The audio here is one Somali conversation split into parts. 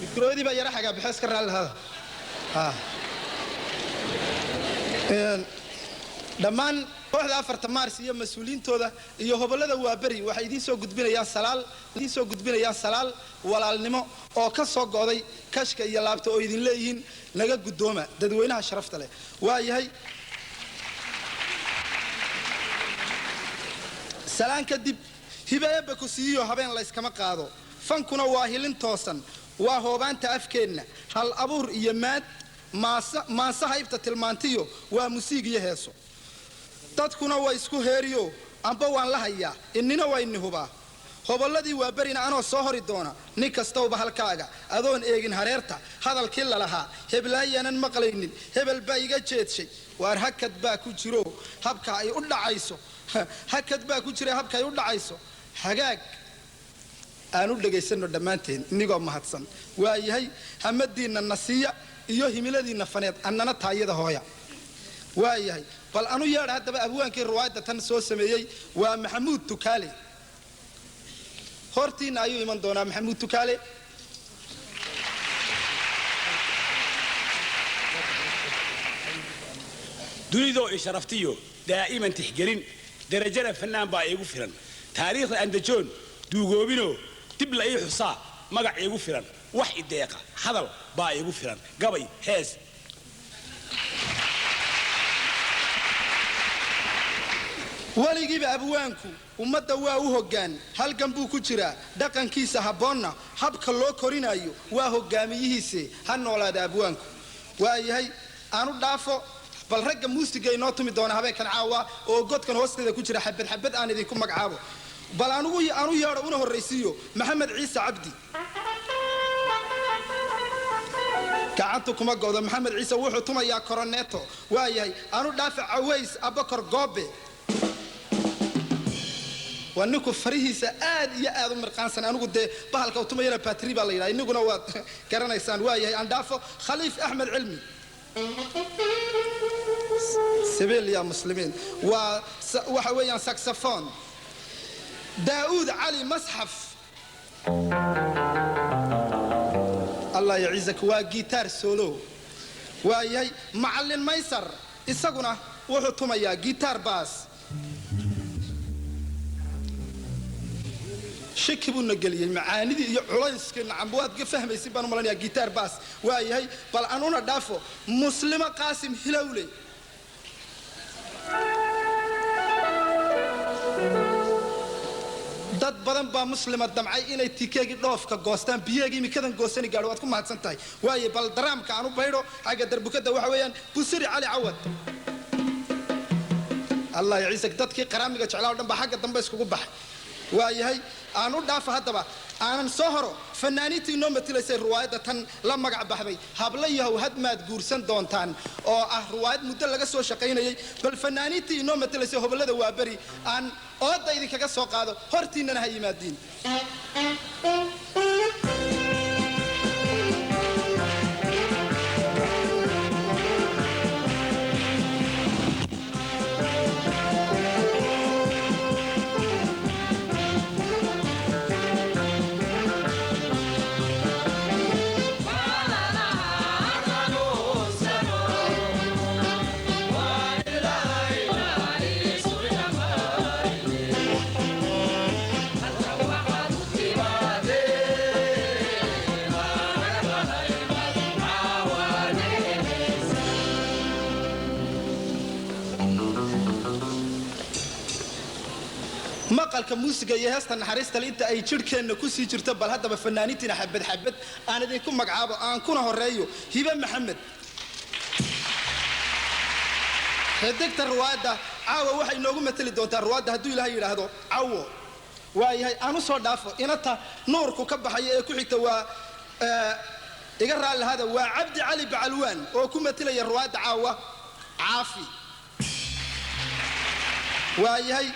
Mikroodii baa yara xagaa bixe, iska raalli lahada. Dhammaan kooxda 4-ta Maars iyo mas-uuliyiintooda iyo hobollada Waaberi waxay idiin soo gudbinayaan salaal, idiin soo gudbinayaan salaal walaalnimo oo ka soo go'day kashka iyo laabta oo idin leeyihiin naga guddooma, dadweynaha sharafta leh. Waa yahay, salaan kadib, hibeeba ku siiyo habeen layskama qaado. Fankuna waa hilin toosan, waa hoobaanta afkeenna, hal abuur iyo maad maansa haybta tilmaantiyo, waa musiig iyo heeso. Dadkuna waa isku heeriyo, amba waan la hayaa, innina waa inni hubaa. Hobolladii waa berina anoo soo hori doona, nin kastowba halkaaga adoon eegin hareerta, hadalkii lalahaa heblaayaanan maqlaynin, hebel baa iga jeedshay. Waar hakad baa ku jiro habka ay u dhacayso, hakad baa ku jira habka ay u dhacayso. Hagaag aan u dhegaysanno dhammaanteen inigoo mahadsan. Waa yahay, hamadiinna nasiya iyo himiladiinna faneed, annana taayada hooya. Waa yahay, bal anu yeedha haddaba abwaankii riwaayadda tan soo sameeyey, waa Maxamuud Tukaale. Hortiinna ayuu iman doonaa Maxamuud Tukaale. Dunidoo i sharaftiyo daa'iman tixgelin, darajada fannaan baa iigu filan. Taariikhda andajoon duugoobinoo dib la ii xusaa, magac iigu filan. Wax i deeqa hadal baa iigu filan, gabay, hees. Weligiiba abwaanku ummadda waa u hoggaan, halgan buu ku jiraa. Dhaqankiisa habboonna habka loo korinayo waa hogaamiyihiise. Ha noolaada abwaanku. Waa yahay, aanu dhaafo bal ragga muusiga inoo tumi doona habeenkan caawa oo godkan hoosteeda ku jira. Xabad xabad aan idinku magacaabo. Bal anugu aanu yeedho una horraysiiyo Maxamed Ciise Cabdi. Gacantu kuma go'do. Maxamed Ciise wuxuu tumayaa koroneeto. Waa yahay, aanu dhaafa Caways Abakor Goobe. Waa ninku farihiisa aad iyo aad u mirqaansan. Anigu dee bahalka uu tumayana batri baa la yidhaha, iniguna waad garanaysaan. Waa yahay, aan dhaafo Khaliif Axmed Cilmi Sabiil ya muslimiin, waa waxa weeyaan saxophone. Daa'uud Cali Masxaf, Allah yaciizak, waa gitaar solo. Waa yahay, Macallin Maysar isaguna wuxuu tumayaa gitaar bass. Shaki buuna geliyey macaanidii iyo culayskii. Nacam, waad ka fahmaysin baan u malanayaa gitaar bass. Waa yahay, bal aan una dhaafo Muslimo Qaasim Hilowle. Dad badan baa Muslima damcay inay tikeegii dhoofka goostaan, biyeegii imikadan goosani gaadho. Waad ku mahadsan tahay. Waaye, bal daraamka aan u baydho xagga darbukada, waxa weeyaan Busiri Cali Cawad. Allah yaciisak, dadkii qaraamiga jeclaa o dhan baa xagga dambe iskugu baxay. Waa yahay, aan u dhaafa haddaba, aanan soo horo fanaaniintii inoo matilaysay riwaayadda tan la magac baxday Habla Yahow Hadmaad Guursan Doontaan, oo ah riwaayad muddo laga soo shaqaynayay. Bal fanaaniintii inoo matilaysay hobollada Waaberi aan ooda idinkaga soo qaado, hortiinnana ha yimaadiin. Maqalka muusiga iyo heesta naxariista le inta ay jidhkeenna kusii jirto, bal haddaba fanaaniintiina xabad xabad aan idinku magacaabo, aan kuna horeeyo Hibe Maxamed, xidigta ruwaadda caawa. Waxay noogu mateli doontaa ruwaadda hadduu Ilaahay yidhaahdo cawo. Waayahay, aan u soo dhaafo inata nuurku ka baxaya ee ku xigta. Waa iga raalli lahada, waa Cabdi Cali Bacalwaan oo ku matelaya ruwaadda caawa Caafi. Waayahay,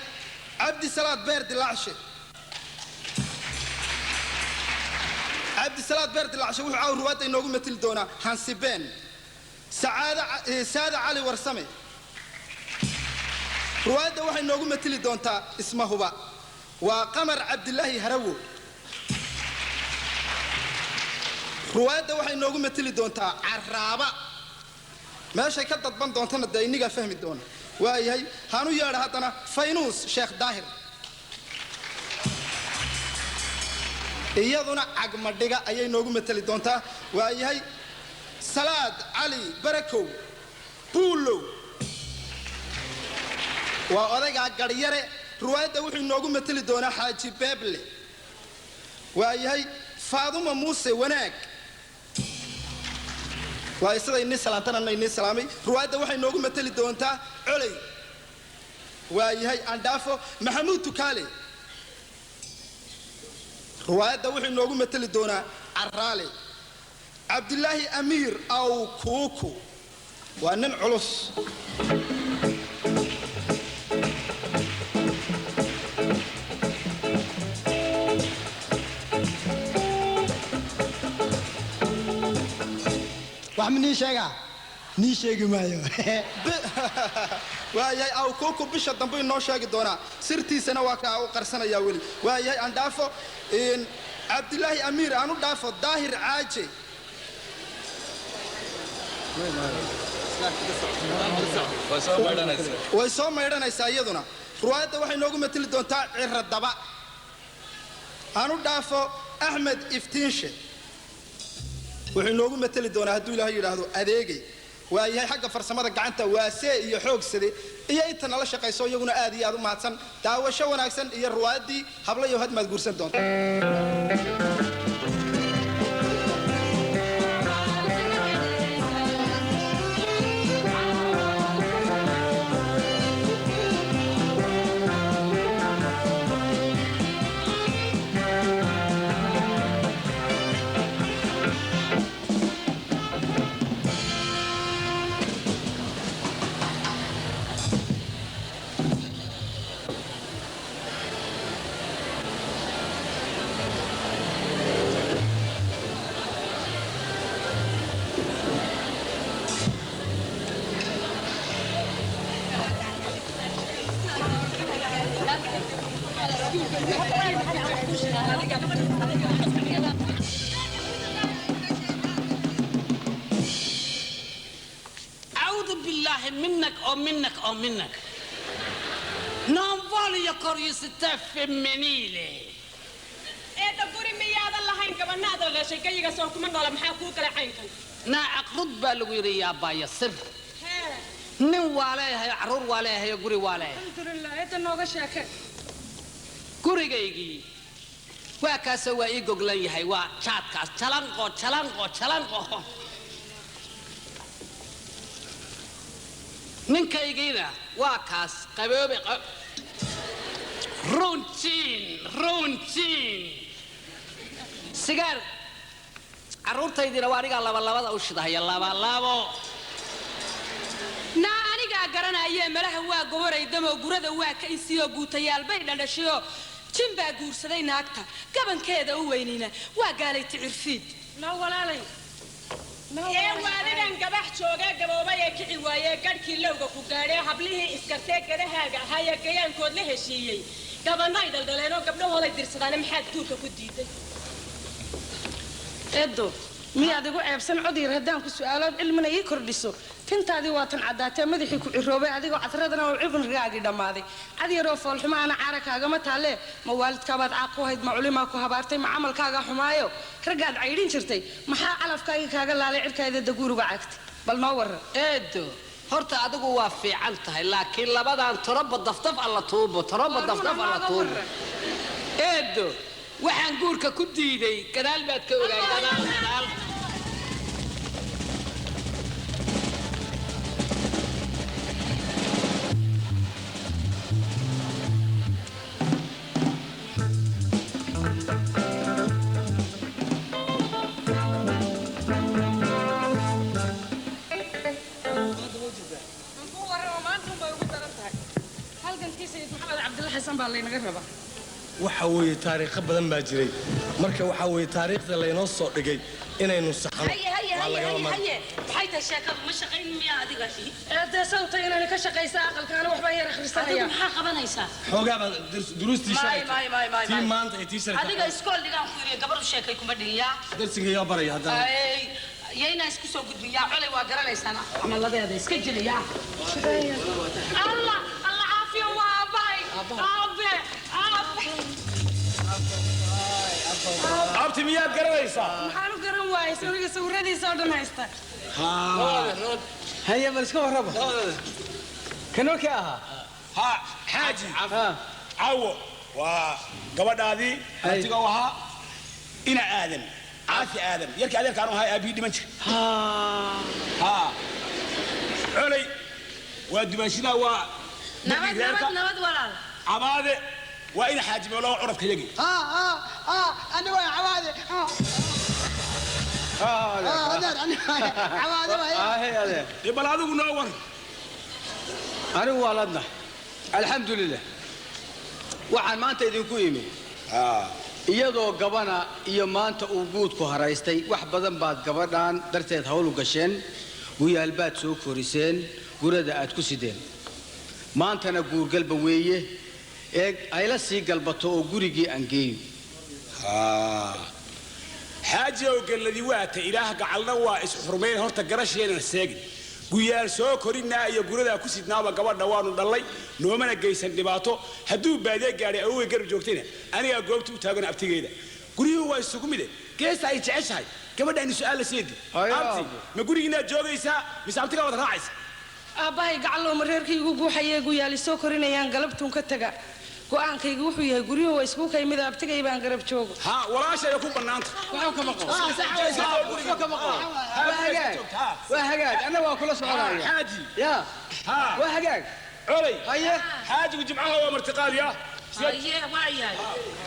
Cabdisalaad Beer Dilaacshe. Cabdisalaad Beer Dilaacshe wuxuu caawa ruwaadda inoogu mateli doonaa Hansibeen. Sacaada Saada Cali Warsame ruwaadda waxay noogu mateli doontaa Ismahuba. Waa Qamar Cabdilaahi Harawo. Ruwaayadda waxay noogu mateli doontaa Caraaba. Meeshay ka dadban doontana dee innigaa fahmi doona. Waayahay, hanu yeedha haddana Faynuus Sheekh Daahir, iyaduna Cagmadhiga ayay noogu mateli doontaa. Waayahay, Salaad Cali Barakow Buulow waa odaygaa Garyare. Ruwaayadda wuxuu inoogu mateli doonaa Xaaji Beeble. Waayahay, Faaduma Muuse Wanaag waa isada inii salaantanana inii salaamay. Ruwaayadda waxay noogu mateli doontaa Coley. Waayahay, andhaafo Maxamuud Tukaale. Ruwaayadda wuxuu inoogu mateli doonaa Caraale. Cabdilaahi Amiir Aw Kuuku waa nin culus. Wax ma nii sheegaa? Nii sheegi maayo. Waayahay, Aw Kuuku bisha dambe inoo sheegi doonaa, sirtiisana waa kaa u qarsanayaa weli. Waayahay, aan dhaafo Cabdilaahi Amiir, aan u dhaafo Daahir Caaje. Way soo maydhanaysaa iyaduna. Ruwaayadda waxay noogu mateli doontaa Ciradaba. Aan u dhaafo Axmed Iftiinshe, wuxuu inoogu mateli doonaa hadduu Ilaahay yidhaahdo Adeegay. Waayahay, xagga farsamada gacanta Waasee iyo Xoogsade iyo inta nala shaqayso iyaguna aad iyo aad u mahadsan. Daawasho wanaagsan iyo ruwaayaddii Hablayow Hadmaad Guursan Doonta. أعوذ بالله منك أو منك أو منك. Non voglio curiosità femminile. Eedda, guri miyaadan lahayn? Gabanaadoo dhashay gayiga soo kuma noola? Maxaa kuu kala caynkan? Naaca rud baa lagu yidhi, yaa baaya sir. Nin waa leeyahay, carruur waa leeyahay, guri waa leeyahay. Alxamdulilah. Eedda, nooga sheeke. Gurigaygii waa kaasoo waa ii goglan yahay, waa jaadkaas jalanqo jalanqo jalanqo. Ninkaygiina waa kaas qaboobe runtiin runtiin sigaar. Carruurtaydiina waa anigaa labalabada u shidahaya, labalabo. Naa, anigaa garanayee, malaha waa goboraydamoo gurada waa ka insiyoo guutayaal bay dhandhashayoo jin baa guursaday. Naagta gabankeeda u weynina waa gaalay ticirfiid. Ee waadigan gabax jooga gaboobay ee kici waayee gadhkii lowga ku gaadhee hablihii iskartee gadahaaga ahaayee gayaankood la heshiiyey gabanay dhaldhaleenoo gabdhahooday dirsadaane, maxaad guurka ku diiday? Eedo, miyaad igu ceebsan cod yar haddaan ku su'aalood cilmina ii kordhiso? Tintaadii waa tan caddaatee, madaxii ku ciroobay, adigoo cadradana oo cimrigaagii dhammaaday, cad yaroo foolxumo ana caara kaagama taalee. Ma waalidkaabaad caaq ku hayd? Ma culimaa ku habaartay? Ma camalkaaga xumaayo raggaad caydhin jirtay? Maxaa calafkaagii kaaga laalay cirkaada daguuruga cagtay? Bal noo warran. Eedo, horta adigu waa fiican tahay, laakiin labadan toroba daftaf alla tuubo, toroba daftaf alla tuubo. Eedo, waxaan guurka ku diiday gadaal baad ka ogaay, gadaal gadaal. Halgankii Sayid Maxamed Cabdilla Xasan baa laynaga rabaa. Waxa weeye taariikho badan baa jiray. Marka waxaa weeye taariikhda laynoo soo dhigay inaynu saxno. Haye haye haye haye haye, maxay tahay sheekadu? Ma shaqayn miyaa adiga? Eedee sawta inaan ka shaqaysa aqalkaana waxbaan yar Adigu akhrisanaya. maxaa qabanaysaa? Xoogaa baan duruustii Maay, shalay maay, maay, maay, tii maay. maanta iyo tii shalay. Adiga iskool dhigaan ku yiri, gabar u sheekay kuma dhihin yaa. Darsiga yaa baraya haddana? Ay, yayna isku soo gudbin yaa. Colay waa garanaysaan camaladeeda iska jira yaa. Allah Allah, caafiya, waa aabbahay, aabe, aabe. Abti, miyaad garanaysaa? Maxaan u garan waayay, sawirga sawiradiisa oo dhan haysta. Haye, bal iska warraba kanoo kee ahaa? Ha, xaaji cawo waa gabadhaadii abtiga u ahaa, ina Aadan Caafi Aadan yarkii adeerkaan u ahaa, aabihii dhiman jir. Ha, Coley waa dumaashidaa, waa Nabad, nabad, nabad walaal. Cabaade waa ina Xaaji Moolo, curadka yagii. Ani waa Cawaade. Adeer, ani Cawaade waay. Adeer. Dee bal adigu noo war. Anigu waa ladna, alxamdulilah. Waxaan maanta idinku imi iyadoo gabana iyo maanta uu guudku haraystay. Wax badan baad gabadhan darteed hawl u gasheen, guyaal baad soo koriseen, gurada aad ku sideen. Maantana guurgalba weeye, ee ayla sii galbato oo gurigii aan geeyo. Xaaji ow, gelladii waata ilaah, gacalna waa is-xurmayn. Horta garasheena seegin, guyaal soo korinaa iyo guradaa ku sidnaaba gabadha waanu dhallay, noomana geysan dhibaato. Hadduu baadiye gaadhay awowgay garab joogtayna, anigaa goobta u taagan abtigeeda. Guryuhu waa isugu mide, geesta ay jeceshahay gabadhaani su-aal la seedi. Abti, ma gurigiinaad joogaysaa mise abtigaa wad raacaysa? Aabbahay gacalowma reerkaygu guuxayee guyaali soo korinayaan galabtuun ka taga. Go'aankaygu wuxuu yahay guryuhu waa isku kay mid, abtigay baan garab joogo. Ha, walaashaya ku bannaanta. Waxba kama qabo, waxba kama qabo. Waa hagaag, waa hagaag, anna waa kula soconaya. Xaaji. Ya, waa hagaag. Coley. Haye. Xaajigu jimcaha waa martiqaadiya. Haye, waayahay.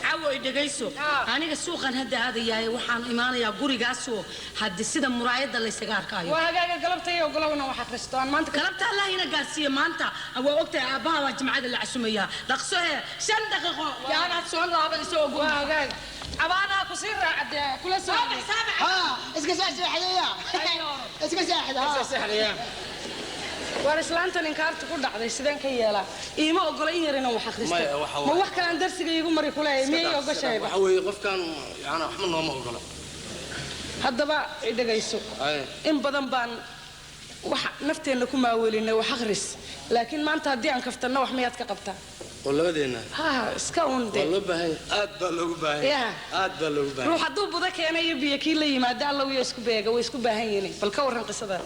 Cawoy, dhegayso, aniga suuqan hadda aadayahay, waxaan imaanayaa gurigaasoo haddi sida muraayadda laysaga arkaayo. Waa hagaaga, galabtay ogolowna wax akhristo aan maanta. Galabta Allah ina gaarsiiye. Maanta waa ogtahay aabbaha waa jimcada la casumayaa. Dhaqso he, 5 daqiiqo yaanaad soo laaban isagoo. Waa hagaag, cabaadaha ku sii raacadee kula soo. Ha, iska seexdeeya, iska seexda. Seexdaya. Waar islaantan inkaarta ku dhacday sideen ka yeelaa? Iima ogola in yar inaan wax akhristo. Maya, waxa Ma wax kalaan darsiga iigu mari kuleeyahay, miyay ogoshayba? Waxa weeye qofkan yani waxba nooma ogola. Haddaba i dhegayso, in badan baan wax nafteenna ku maawelinay wax akhris, laakiin maanta haddii aan kaftanno wax miyaad ka qabtaa? Oo labadeenna? Ha, iska un waa de. loo baahan yahay, aad baa loogu baahan yahay. Aad baa loogu baahan. Ruux hadduu budo keenayo biyo kii la yimaada, alla wiyo isku beega, way isku baahan yihiin. Bal ka warran qisada?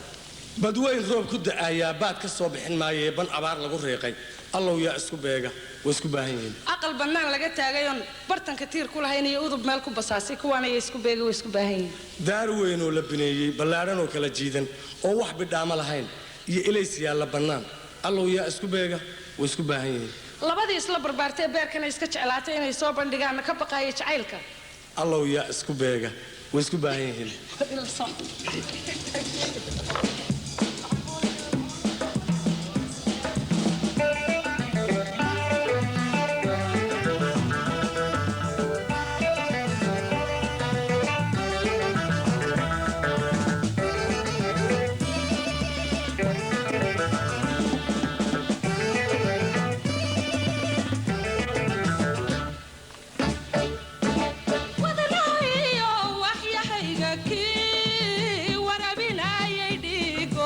Badweyn roob ku da'ayaa baad ka soo bixin maayee, ban abaar lagu riiqay allow yaa isku beega, way isku baahan yihiin. Aqal bannaan laga taagay oon bartanka tiir ku lahayn iyo udub meel ku basaasay, kuwaana ya isku beega, way isku baahan yihiin. Daar weyn oo la bineeyey, ballaadhan oo kala jiidan oo wax bidhaamo lahayn iyo ilays yaalla bannaan, allow yaa isku beega, way isku baahan yihiin. Labadii isla barbaartee beerkana iska jeclaatay inay soo bandhigaanna ka baqaaya jacaylka. Allow yaa isku beega, way isku baahan yihiin. Wadanahayo waxyahayga kii warabinayay dhiigo.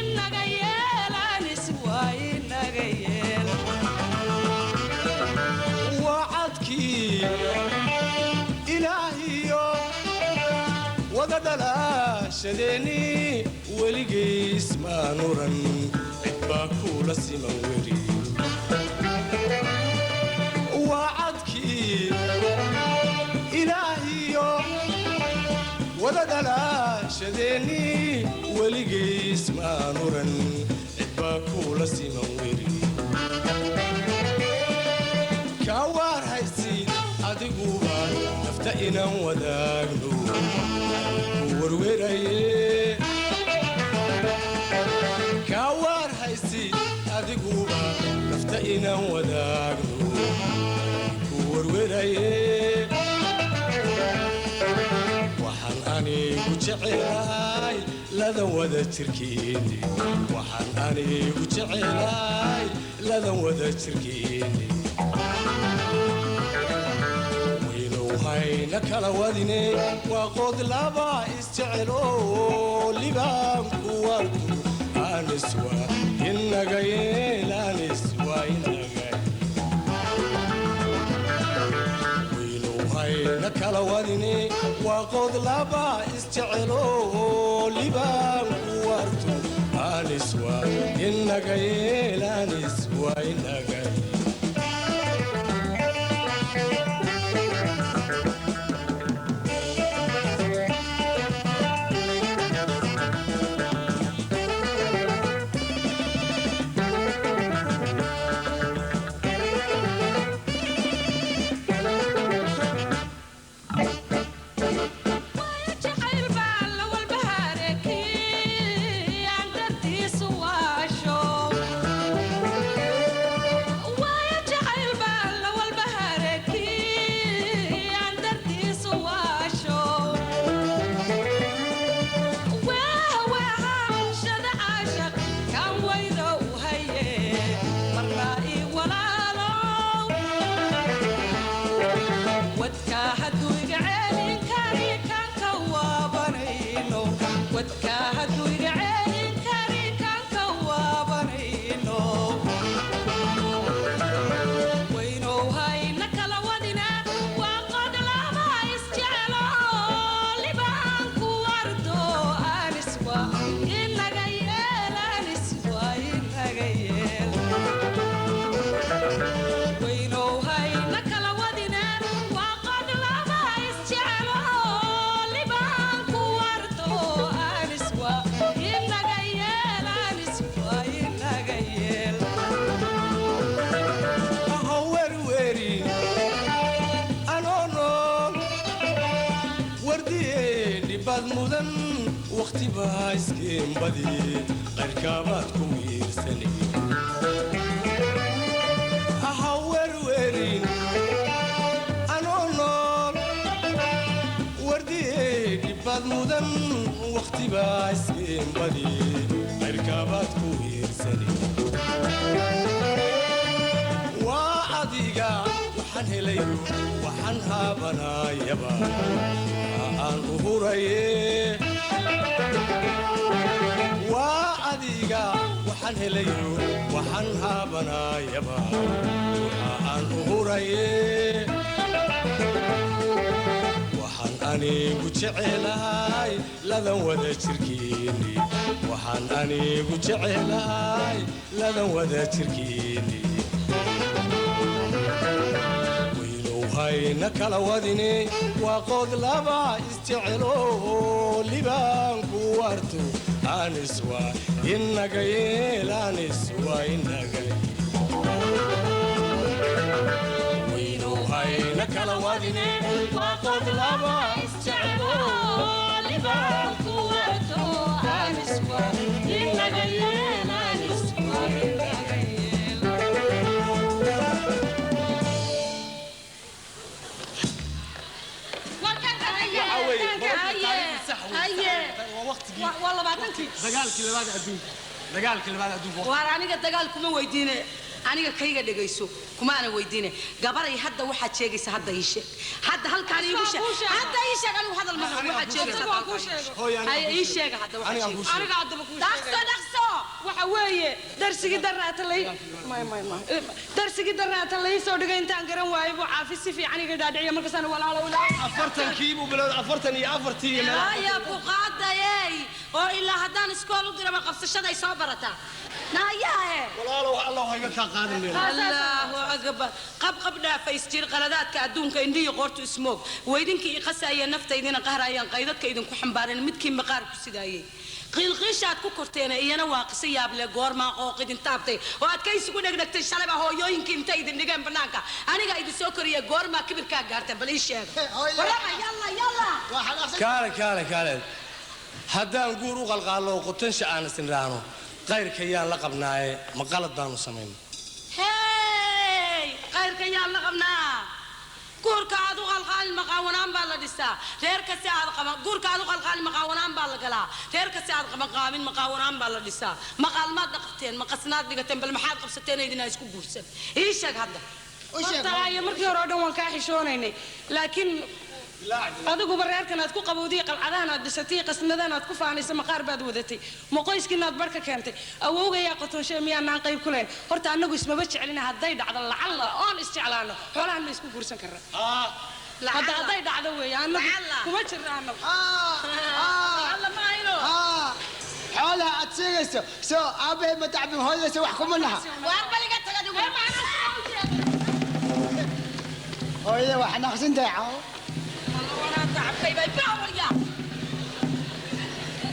Inaga yeel anis waa inaga yeel. Wacadkii ilaahiyo wada dhalaashadeeni weligiis maan oran cid baa kula siman weri. Wacadkii ilaahiyo wada dhalaashadeeni weligiis maan oran cid baa kula siman weri. Ka waarhaysid adiguba nafta inaan wadaagno ku werweraye. Ka waarhaysid adiguba nafta inaan wadaagno ku werweraye. Waxaan anigu jecelahay ladan wada jirkeeni. Waxaan anigu jecelahay ladan wada jirkeeni. Waynow hayna kala wadine waa qod laba isjecelo libaanku warku aniswa inaga yeel aniswa inaga. Waynow hayna kala wadine waa qod laba isjecelo libaanku wartu aniswa inaga yeel aniswa inaga. Jacayl baa la walbahaarkii aan dartiisu waasho. Waayo jacayl baa la walbahaarkii aan dartiisu waasho. Waa shada caashaq kan wayda u haye marna ii walaalow. Wadka hadduu iga celin kari kan ka waabanayno. Wadka hadduu iga celin kari kan ka waabanayno. Waynow hayna kala wadina waa qod laba isjecelo libaanku wardo anis waa inaga yeel anis waa inaga yeel. Waynow hayna kala wadina waa qod laba isjecelo libaanku wardo anis waa inaga yeel anis waa inaga yeel. Ha werweri anoo nool wardiye dhibad mudan wakhti baa iskeenbadi qayrkaabaad ku wiirsani. Ha werwerin anoo nool wardiye dhibad mudan wakhti baa iskeenbadi qayrkaabaad ku wiirsani. Waa adiga waxaan helayo waxaan haabanayaba aan u huraye. Waa adiga waxaan helayo waxaan haabanayaba waxa aan u huraye. Waxaan anigu jecelahay ladan wada jirkeeni. Waxaan anigu jecelahay ladan wada jirkeeni. Waynow hayna kala wadine waa qod laba isjecelo libaanku warto anis waa inaga yeel anis waa inaga. Waynow hayna kala wadine waa qod laba isjecelo libaanku warto anis waa inaga yeel anis waa inaga yeel. Waa 20kii. Dagaalkii labaad adduunka, dagaalkii labaad adduunka. Waar aniga dagaal kuma weydiine, aniga kayga dhegayso, kuma ana weydiine gabaray. Hadda waxaad sheegaysa hadda ii sheeg, hadda halkaan iigu sheeg, hadda ii sheeg. Anigu hadal ma rabo, waxaad sheegaysa Isagu waa kuu sheego. Haye, ii sheega hadda waxaad Aniga aan kuu sheegaysa. sheego. Aniga haddaba kuu Dhaqso sheegay. dhaqso. Haye, darsigii daraata lay may may may darsigii daraata lay soo dhigay intaan garan waayay buu caafi si fiican iga dhaadhiciya markaasaan walaalo walaalo 40kii buu bilowday, 44-tii iyo meelaha. Haya ku qaadayey oo ilaa haddaan iskool u diraba qabsashaday soo barataa naayahe. Walaalow, Allah ha iga kaa qaadan meel. Allahu akbar, qabqab dhaafays jir qaladaadka adduunka indhihii qoortu ismoog weydinkii i qasaya naftaydina qahrayaan qaydadka idinku xambaareen midkii maqaar ku sidaayey qiilqiishaad ku korteena iyana waa qiso yaable goormaa qooq idin taabtay oo aad ka isugu dhegdhegtay shalayba hooyooyinkii intay idin dhigeen bannaanka aniga idin soo koriya goormaa kibirkaa gaarteen bal ii sheega warama yalla yalla. Kaale kaale kaale, haddaan guur u qalqaallo oo qotansha aan isin raahno, qayrka yaan la qabnaaye, ma qalad baanu samayn? Hey, qayrka yaan la qabnaa, guurka aad u qalqaalin maqaawanaan baa la dhisaa reerka si aad qaban, guurka aad u qalqaalin maqaawanaan baa la galaa reerka si aad qaban qaabin maqaawanaan baa la dhisaa. Maqaalmaad dhaqateen, maqasnaad dhigateen, bal maxaad qabsateen idinaa isku guursan? Ii sheeg hadda. Horta haye, markii hore oo dhan waan kaa xishoonaynay, laakiin adiguba reerkan aad ku qabowdiy, qalcadahan aad dhisatay, qasnadahan aad ku faanaysa, maqaar baad wadatay, ma qoyskiinaad bar ka keentay, awowgayaa qotonshe miyaanaan qayb ku lahayn? Horta annagu ismaba jecelina, hadday dhacdo lacalla oon isjeclaano, xoolahan ma isku guursan karra? Hadda hadday dhacdo weeye, annagu kuma jirna annagu. Xoolaha aad sheegayso soo aabbahay ma tacbin, hooyadaysa wax kuma laha. Waar bal iga tag adigu. Hooyada waa xanaaqsan tahay caawo.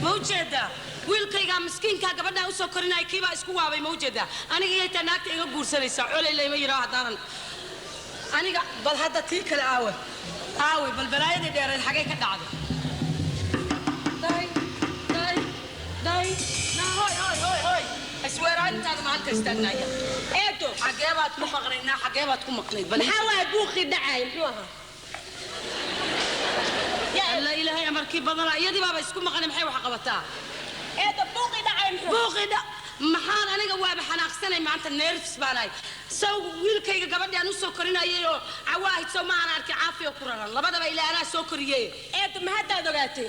Ma ujeedaa wiilkaygaa miskiinkaa gabadhaan usoo korinaya kiibaa isku waabay? Ma ujeedaa aniga iyay taa naagta iga guursanaysaa coley layma yidhaho haddaanan aniga. Bal hadda tii kale aawe aawe, bal balaayadii dheereed xagay ka dhacday? Day day day na hoy hoy hoy hoy, isweeraarintaada ma halka istaagnaaya? Eedo. Xagee baad ku maqnayd naa? Xagee baad ku maqnayd bal? Maxaa waaya buuqii dhacay? Muxuu ahaa? Alla ilaahay amarkii badana, iyadii baaba isku maqanay, maxay wax qabataa? Eedo, buuqii dhacay muxuu? Buuqii dha maxaan aniga waaba xanaaqsanay maanta, nervous baan ahay. Saw wiilkayga gabadhi aan usoo korinayay oo cawaahid sow ma aan arkay caafiya ku raran labadaba ilaa anaa soo koriyey. Eedo, ma haddaad ogaatay?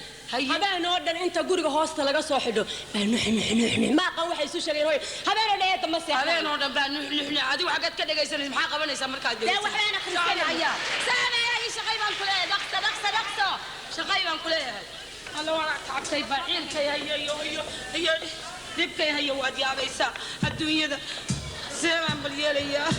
Habeen oo dhan inta guriga hoosta laga soo xidho baa nux nux nux nux maaqan waxay isu sheegeen hooy habeen oo dhan. Eedo, ma seexan. Habeen oo dhan baa nux nux nux. Adigu xaggeed ka dhegaysanaysa? Maxaa qabanaysaa markaad? Dee waxbaan akhrisanaya. Saamaya shaqay baan ku leeyahay, dhaqso dhaqso dhaqso, shaqay baan ku leeyahay. Alla waan tacabtay baaciilkay hayo iyo iyo iyo dhibkay hayo, waad yaabaysaa adduunyada, see baan bal yeelayaa?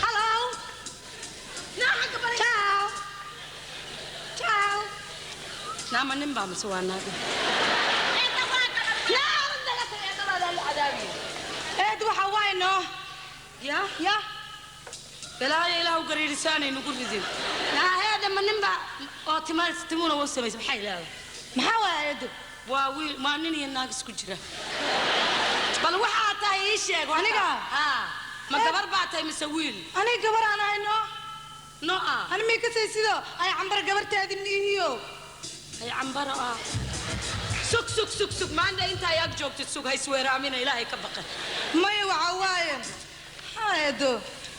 Hello. Ciao. Ciao. Naama nin baa mise waa naag? Eed, waxa waay no. Ya ya. Balaayo ilaahu gariirisaanay nagu ridin. Naaheeda ma nin baa oo tima timuna wuu samaysa? Maxay leedahay? Maxaa waay, eedo? Waa wiil, waa nin iyo naag isku jira. Bal waxaa tahay ii sheeg. Aniga? Haa, ma gabar baa tahay mise wiil? Aniga gabar aan ahay no. No ah. Ani mii ka saysido ay cambar gabartaadi miihiyo. Ay cambaro ah. Sug sug sug sug, maanta inta ay ag joogtid sug, ha isweeraamina, ilaahay ka baqan. Maya, waxa waaye, maxaa eedo,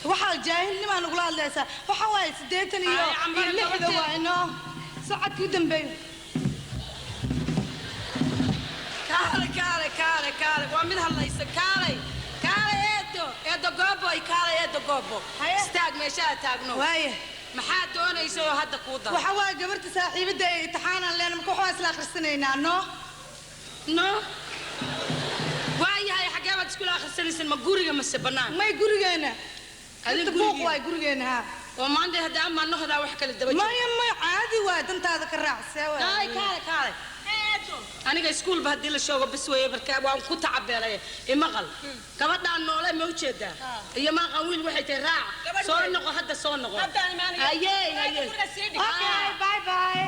waxaa jaahilnimaa nagula hadlaysaa? Waxa waaye 80 iyo Ay, Cambaro iyo 60 gabarteeda. Waay no socodkii u dambeeyo. Kaale kaale kaale kaale, waa mid hadlaysa. Kaalay kaalay eedo, eedo gooboy, kaalay eedo goobo, istaag meeshaa taagno. Waaye. Maxaa doonaysa oo hadda kuu dara? Waxa waaye gabarta saaxiibada ee imtixaanaan leena, marka waxaa isla akhrisanaynaa no. No waayahay, xaggee baad iskula akhrisanaysan? Ma guriga mase bannaan? May, gurigeena. Adin Inta buuq gurigeena. Waay gurigeena ha. Oo maanta hadda amaa nohdaa wax kale daba. Maya maya, caadi waay, dantaada ka raacsee waay. Kaale kaale kaale, aniga iskuulba haddii la sheego bas weeye, marka waan ku tacabeelay. Imaqal gabadhaan noole ma ujeedaa iyo maaqan wiil waxay tahay raac, soo noqo hadda, soo noqo. Haddaan imaanaya. Haye haye. Guriga sii dhig. Okay, bye bye.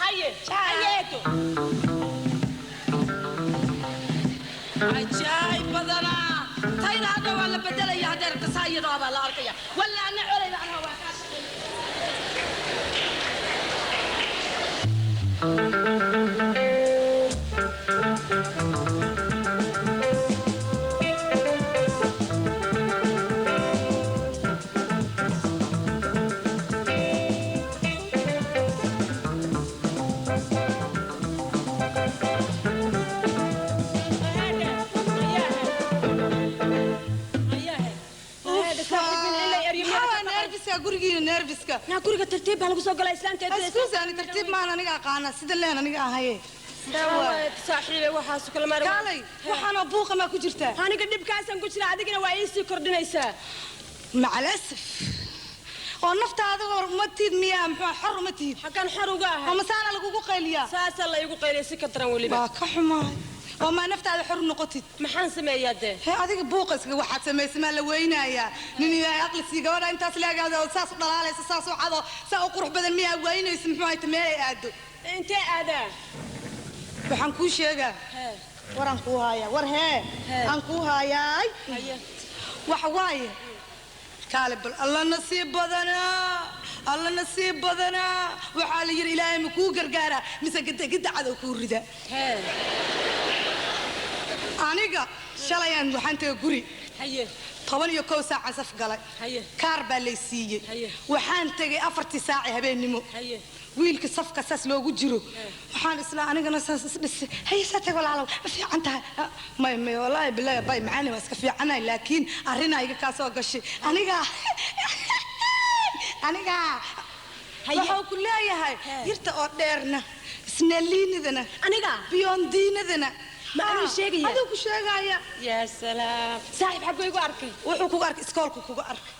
Haye haye eedo. Ajaayib badanaa, tayda hadda waa la bedelaya, hadda rabta saa iyadoo baa la arkaya walla ana colayda anaa waa kaa shaqeeya. Nerviska gurigiina nerviska. Naa guriga tartiib baa lagu soo galaa islaanteeda. Excuse ani tartiib maan aniga aqaana sida leen aniga ahaye. Saaxiibe waxaas kala maray. Kaalay waxaana buuqa ma ku jirtaa? Aniga dhibkaasaan ku jira adigina waa ii sii kordhinaysaa. Macalasaf. Oo naftaada war uma tiid miyaa muxuu xor uma tiid? Xagan xor uga ahay. Oo masaana lagugu qayliyaa? Saasaa la igu qayliyay si ka daran weliba. Waa ka xumahay. Oo ma naftaada xor noqotid? Maxaan sameeyaa dee? Hee adiga buuqa iskaga waxaad samaysay maa la weynayaa. Nin ilaahay aqli sii gabadha intaas leegaado oo saas u dhalaalaysa saas u cado saa u qurux badan miyaa weynaysa muxuu hayta meel ay aado. Intee aadaa? Waxaan kuu sheegaa. War aan kuu haayaa. War hee. Aan kuu haayaay. Waxa waaye kaale bal alla nasiib badanaa alla nasiib badanaa waxaa la yidhi ilaahay ma kuu gargaaraa mise gidda cadow kuu rida. Aniga shalayaan waxaan tagay guri 11 saac saf galay. Kaar baa lay siiyey. Waxaan tagay 4 saac habeennimo. Wiilka safka saas loogu jiro. Waxaan isla anigana saas is dhisay. Hay saa tag walaalow ma fiican tahay. May may wallahi billahi bay macaani waa iska fiicanahay laakiin arrin iga ka soo gashay. Aniga aniga waxuu ku leeyahay yirta oo dheerna isnaliinidana aniga biyondiinadana ma anuu sheegaya aduu ku sheegaya. Yaa salaam saaxiib xaguu igu arkay? Wuxuu kugu arkay iskoolku kugu arkay.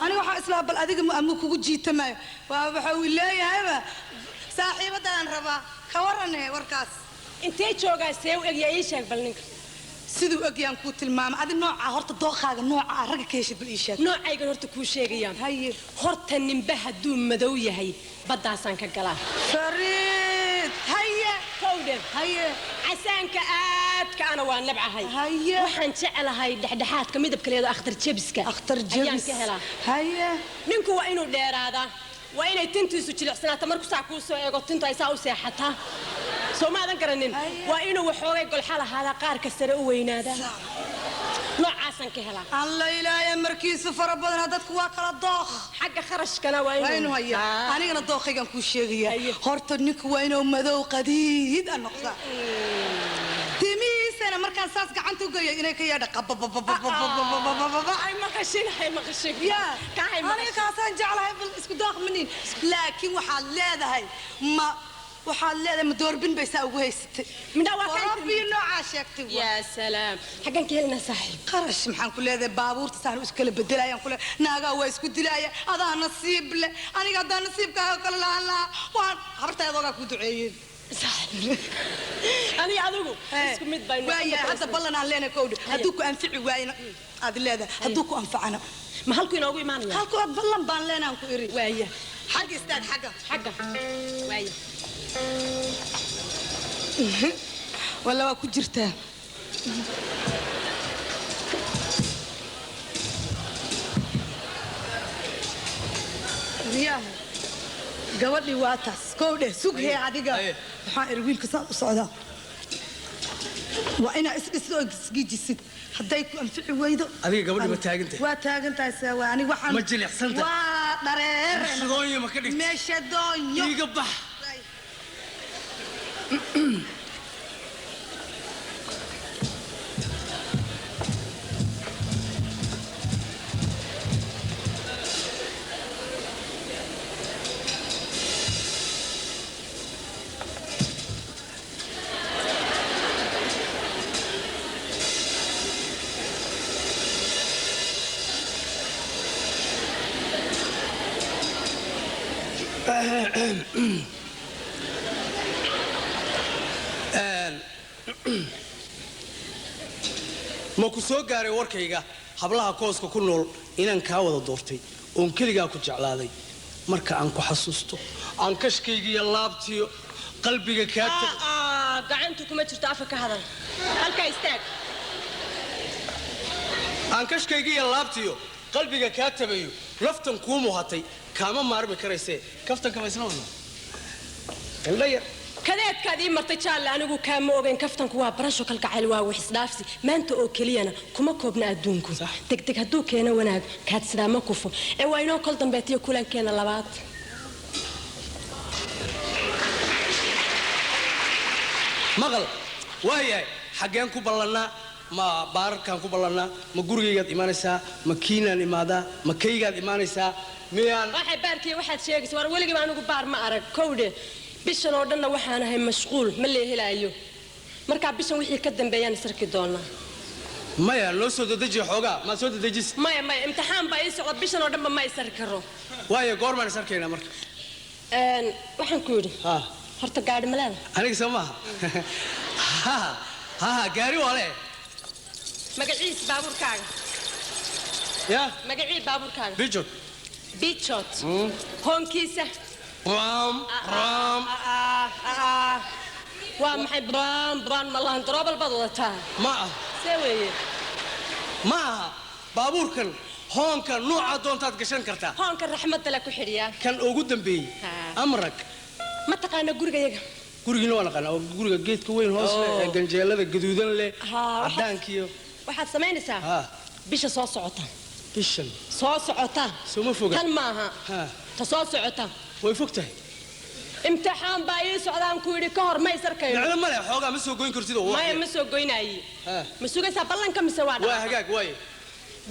Aniga waxaan islaa bal adiga amuu kugu jiitamayo waa waxa uu leeyahayba saaxiibadaan rabaa ka warane warkaas. Intee joogaa see u egyaa ii sheeg bal ninka. Siduu egyaan kuu tilmaamay adi nooca horta dooqaaga nooca ah ragga ka heshid bal ii sheeg. Noocaygan horta kuu sheegayaan. Haye horta ninba hadduu madow yahay baddaasaan ka galaa. Fariid haye kowdhe haye casaanka aadka ana waa nabcahay. Haye waxaan jeclahay dhexdhexaadka midabka leedo akhtar jebiska. Akhtar jebis ayaan ka helaa. Haye ninku waa inuu dheeraadaa waa inay tintiisu jilicsanaato markuu saa kuu soo eego tintu ay saa u seexataa. Soo ma aadan garanin waa inuu waxoogay golxa lahaadaa qaarka sare u weynaadaa. Noocaasaan ka helaa. Alla ilaahay markiisu fara badanaa dadku waa kala dooq. Xagga kharashkana waa inuu hayaa. Anigana dooqaygan kuu sheegayaa. Horta ninku waa inuu madow qadiid a noqdaa. Timihiisana markaan saas gacanta u geeyo inay ka yeedha qabababababababababa. Ay maqashin ay maqashin. Yaa aniga kaasaan jeclahay bal isku dooq manin. Laakiin waxaad leedahay ma waxaad leedahay ma doorbin bay saa ugu haysatay. Midha waa ka rabbi noocaa sheegtay. Yaa salaam xaggan ka helnaa saaxiib. Qarash maxaan ku leedahay baabuurta saan isku kala bedelayaan ku leedahay naagaa waa isku dilaya adaa nasiib leh aniga haddaan nasiibkaaga kale lahaan lahaa waan habartaadoogaa ku duceeyeen. Aniga adigu isku mid baynu waayahay hadda ballan aan leenahay kowdhe hadduu ku anfici waayna aad leedahay hadduu ku anfacana ma halku inoogu imaanaya? Halku aad ballan baan leenahan ku iri. Waaya xagga istaag xagga xagga waaya walla waa ku jirtaa. Riyaha gabadhii waa taas kowdhe sug hee adiga waxaan iri wiilka saan u socdaa waa inaa isdhisid oo isgijisid hadday ku anfici weydo. Adiga gabadhi ma taagan tahay? Waa taagan tahay see waa aniga waxaan ma jilicsan tahay? Waa dhareer meesha ma ka dhigtay? Meesha doonyo iiga bax. Ma ku soo gaaray warkayga hablaha kooska ku nool inaan kaa wada doortay oon keligaa ku jeclaaday marka aan ku xasuusto aan kashkayga iyo laabtiyo qalbiga kaa gacantu kuma jirto afka ka hadal halkaa istaag. Aan kashkayga iyo laabtiyo qalbiga kaa tabayo laftan kuu muuhatay kaama maarmi karaysee kaftanka ma isla wadnaa indha yar kadeedkaad ii martay jaalle anigu kaama ogeyn kaftanku waa barasho kalgacayl waa wax isdhaafsi maanta oo keliyana kuma koobna adduunku degdeg hadduu keeno wanaag kaad sidaa ma kufo ee waa inoo kol dambeetiyo kulankeena labaad. Maqal waayahay xaggeen ku ballannaa Ma baararkaan ku ballannaa? Ma gurigaygaad imaanaysaa? Ma kiinaan imaadaa? Ma kaygaad imaanaysaa? Miyaan Waxay baarkiya waxaad sheegaysa, war weligiiba anigu baar ma arag, kowdhe. Bishan oo dhanna waxaan ahay mashquul, ma lee helaayo. Markaa bishan wixii ka dambeeyaan isarki doonaa. Maya, noo soo dedejiya xoogaa, maad soo dedejis. Maya, maya, imtixaan baa ii socda, bishan oo dhanba ma isarki karo. Waayo, goormaan is arkaynaa marka? Waxaan ku yidhi, horta gaadhi ma leeda? Aniga soo maaha? Ha ha, gaari waa le. Magaciis baabuurkaaga? Ya? Magacii baabuurkaaga? Bijot. Bijot. Hoonkiisa? Ram ram. Waa maxay braan braan? Ma lahan daroobal baad wadataa? Ma ah. See weeye? Ma aha, baabuurkan hoonka nuucaa doontaad gashan kartaa. Hoonka raxmadda la ku xidhiyaa. Kan ugu dambeeyey amrag. Ma taqaanaa gurigayaga? Gurigiina waa naqaanaa, oo guriga geedka weyn hoos leh ee ganjeelada gaduudan leh, caddaankiyo. Waxaad samaynaysaa bisha soo socota. Bishan soo socota. Sooma foga? Tan maaha, ta soo socota. Way fog tahay. Imtixaan baa ii socdaan ku yidhi, ka hor ma is arkayno. Micno male, xoogaa ma soo goyn kartid oo. Maya, ma soo goynaayi. Ma sugaysaa ballanka mise waa Waa hagaag, waaye.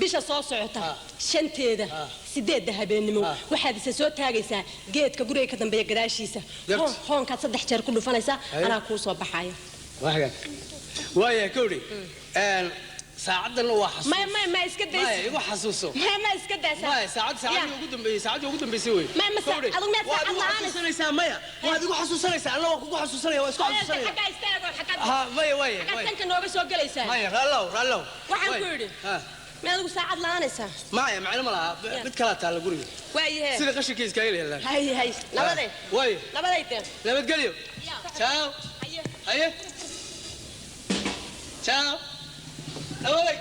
Bisha soo socota 5-teeda, 8-da habeennimo, waxaad isa soo taagaysaa geedka guriga ka dambeeya gadaashiisa. Hoonkaad 3 jeer ku dhufanaysaa, anaa kuu soo baxaya. Waa hagaag, waaya, kowdhi, saacaddan waa xasuus. Maya, maya, ma iska daysa. Maya, igu xasuuso. Maya, ma iska daysa. Maya, saacaddii ugu dambeysay, saacaddii ugu dambeysay wey. Maya, ma adigu miyaad saacad la'aanaysa? Xasuusanaysaa? Maya, waad igu xasuusanaysaa, anna waan kugu xasuusanaya, waa isku xasuusanaya. Xaggaa istaago, xaggaa. Ha, maya, waaya. Xaggaad tanka nooga soo gelaysaa. Maya, raallow, raallow. Waxaan ku yidhi, ma adigu saacad la'aanaysaa? Maya, macno ma laha, mid kalaa taalla guriga. Waayahe. Sida qashinka iskaga lehelaan. Hay hay, nabaday. Waaya. Nabaday dee. Nabadgelyo. Ciao. Haye. Ciao. Nabaday.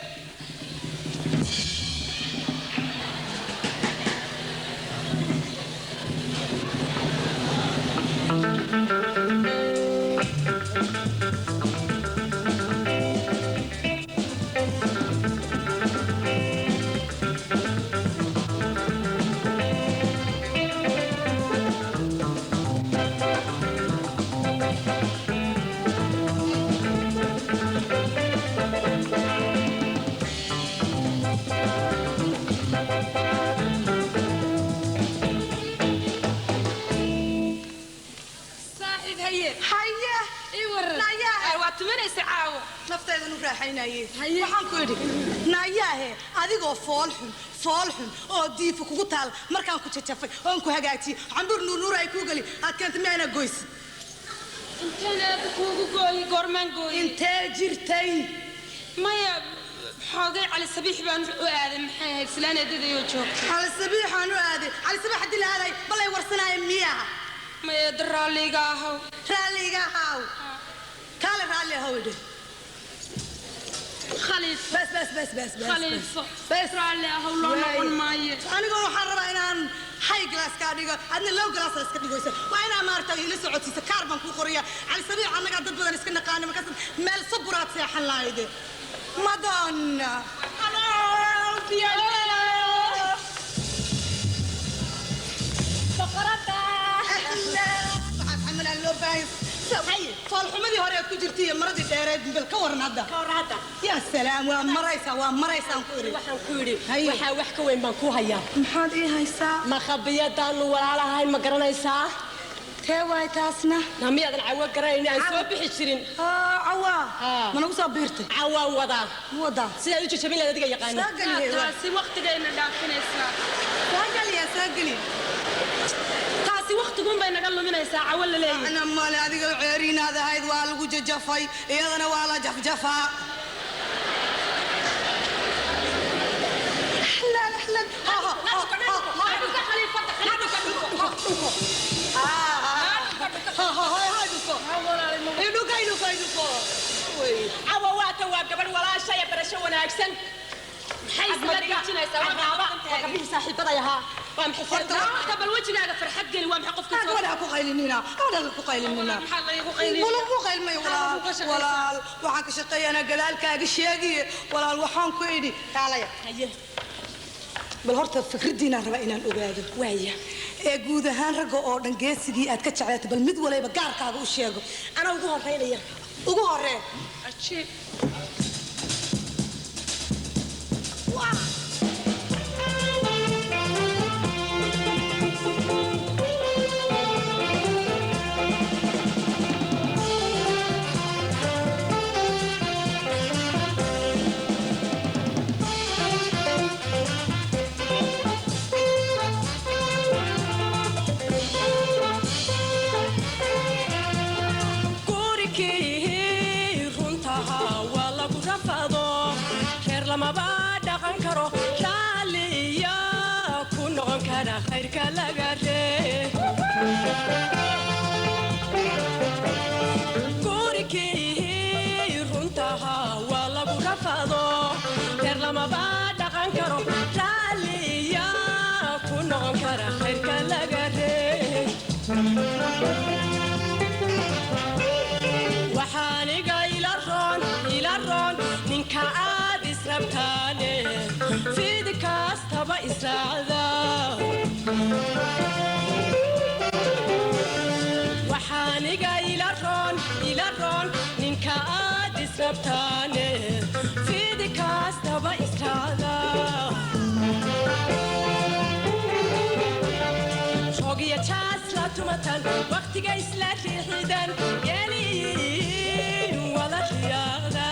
Saaxiib, haye. Haye. Ii waran. Nayaahe. Waa tumanaysa caawa. Naftaydan u raaxaynaye. Waxaan ku idhi, nayaahe, adigoo fool xun, fool xun oo diifa kugu taal, markaan ku jajafay oon ku hagaajiyey, cambuur nuurnuur ay kuu geli aad keentay, miyaana goysi? Inteen aad kuugu gooyey? Goormaan gooyey? Intee jirtay? Maya, xoogay Cali Sabiix baan u aaday, maxay ahayd, islaan eedadayoo joogtay. Cali Sabiixaan u aaday? Cali Sabiix haddii la aaday, balay warsanaayo miyaha? Maya, eedda, raalliga ahaw. Raalliga ahaw. Kaale, raalli ahaw idhi. Khaliif. Bas bas bas bas bas. Khaliifo. Bas. Raalli ahaw, loo noqon maayo. Anigoo waxaan rabaa inaan high class kaa dhigo, adna low class iska dhigoysa. Waa inaa maaragtay ila socodsiisa, kaar baan kuu qoraya. Cali Sabiix annagaa dad badan iska naqaana, markaas meel saburaad seexan lahayde. Madonna. Boqoradda. Waxaad xamalaan loo baahan foolxumadii hore aad ku jirtay iyo maradii dheereed, bal ka waran hadda? Ka waran hadda. Yaa salaam, waa maraysaa, waa maraysaan ku idhi. Waxaan ku yidhi, waxaa wax ka weyn baan ku hayaa. Maxaad ii haysaa? Makhabiyadaanu walaalahayn ma garanaysaa? Tee waay taasna? Na miyaadan cawo garanayn aan soo bixi jirin? Cawa ma nagu soo biirtay? Cawaan wadaa. Ma wadaa? Sidaad u jajabin lahayd adiga yaqaana. Soo geliye. Taasi waqtigayna dhaafinaysaa. Soo geliya, soo geliya. Taasi waqtiguun bay naga luminaysaa, cawo la leeyahay. Ana male, adiga ceeriinaad ahayd, waa lagu jajafay, iyadana waa la jafjafaa. Ahlan, ahlan. Ha ha ha. Cawa waata, waa gabadh walaashaya, barasho wanaagsan. Maxay isla dejinaysaa? Waa gabdhihii saaxiibaday ahaa. Waa maxay? Horta bal wejigaaga farxad geli, waa maxay qofka soo Gabadha ku qaylinina, gabadha ku qaylinina. Maxaa la igu qaylinaya? Walaal ku qaylmay, walaal. Walaal, waxaan ka shaqeeyanaa gadaalkaaga sheegiye. Walaal, waxaan ku idhi, kaalaya. Haye. Bal horta fikraddiinaan rabaa inaan ogaado. Waaya. Ee guud ahaan ragga oo dhan geesigii aad ka jeclaatay, bal mid waliba gaarkaaga u sheego. Anaa ugu horeynaya. Ugu horee. Cajiib. kara khayrka laga ree gurikii runtaha waa lagu rafado reer lamaba dhaqan karo raalliya ku noqon kara khayrka laga ree waxaaniga ila roon ninka aad israbtaane fid kastaba israacda waxaaniga ila roon ninka aad israbtaane fid kastaba israacda rogiya jaas la tumatan waqtiga isla riixidan geliin wada riyaaqda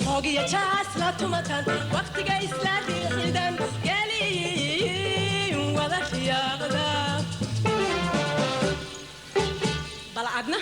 rogiya jaas la tumatan waqtiga isla riixidan geliin wada riyaaqda bal adna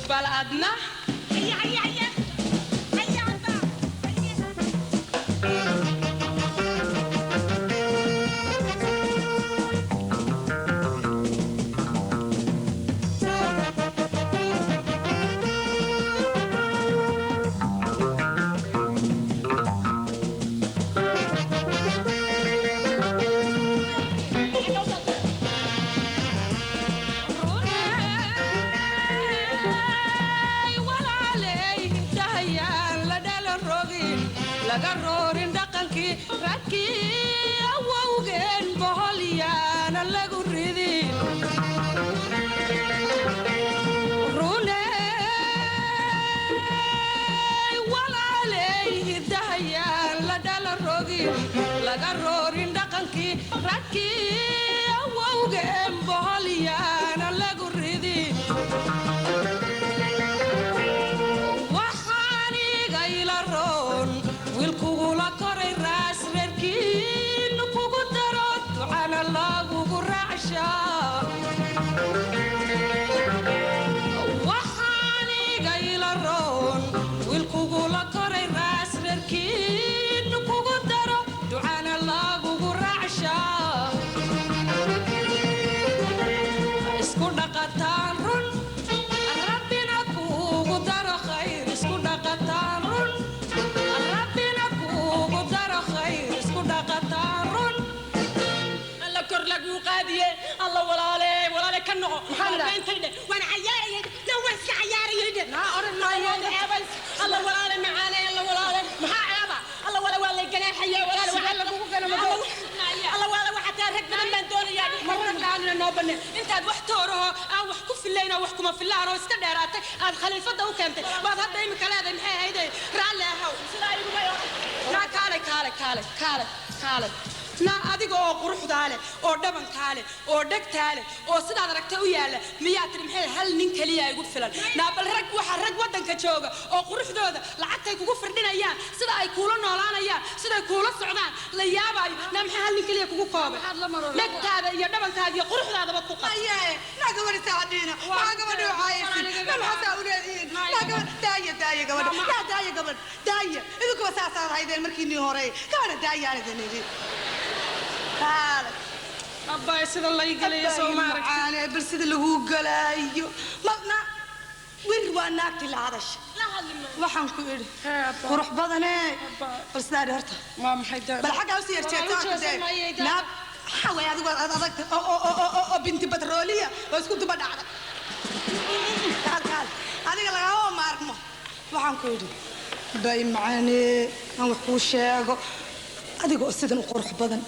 bal adna laga roorin dhaqankii radkii awowgeen boholyaana lagu ridin runey walaaley hidahayaan la dhala rogin laga roorin dhaqankii radkii awowgeen boholyaana lagu ridin wiilkugula koray raas reerkiinu kugu daro ducana lagugu raacshaa waxaaniga ila roon wiilkugula koray raas reerkiinu kugu daro ducana lagugu raacshaa isku dhaqataan run rabbina kuugu daro khayr isku dhaqataan run alla walaale walaale ka noqo beentayde waan cayaarayay na waan iska cayaarayay naa oran maayo alla walaale macaane alla walaale maxaa ceeba alla walaale waa la ganaaxaya walaale waxaa lagugu gana madow alla walaale waxaa taa rag badan baan doonayaa marna aanina noo banne intaad wax tooraho aan wax ku fillayn oo wax kuma fillaan oo iska dheeraatay aad khaliifadda u keentay baad hadda imika leedahay maxay ahayde raalli ahow sidaa iguma naa kaalay kaalay kaalay kaalay kaalay naa adiga oo quruxdaa leh oo dhabankaa leh oo dhegtaa leh oo sidaad aragtay u yaalla miyaa tiri maxay hal nin keliya igu filan naa bal rag waxa rag waddanka jooga oo quruxdooda lacagtay kugu firdhinayaan sida ay kuula noolaanayaan sida Siday kuula socdaan la yaabaayo. Naa maxaa hal nin keliya kugu koobay? Dhegtaada iyo dhabankaada iyo quruxdaadaba ku qab. Aye, naa gabadha saacadiina, maxaa gabadha u caayaysin? Na maxaa saa u leedihiin? Naa gabadha daaya, daaya gabadha, naa daaya gabadha, daaya. Idinkuba saasaad haydeen markiinii hore. Gabadha daayaan idin idhi. Kaalay. Abbaay, sida lay galayo soo ma aragtid? Macaane, bal sida lagu galaayo. Ma na wir waa naagtii la hadasha. Waxaan ku idhi qurux badane, bal sidaa idhi horta. Waa maxay daa? Bal xaggaa usii yarjeeto. Waa u jeesan maayay daa. Naab waxaa waay adigu aad adagta oo binti batrooliya oo isku duba dhacda. Kaal kaal, adiga lagama maarmo. Waxaan ku idhi bay macaane, aan wax kuu sheego. Adiga oo sidan u qurux badan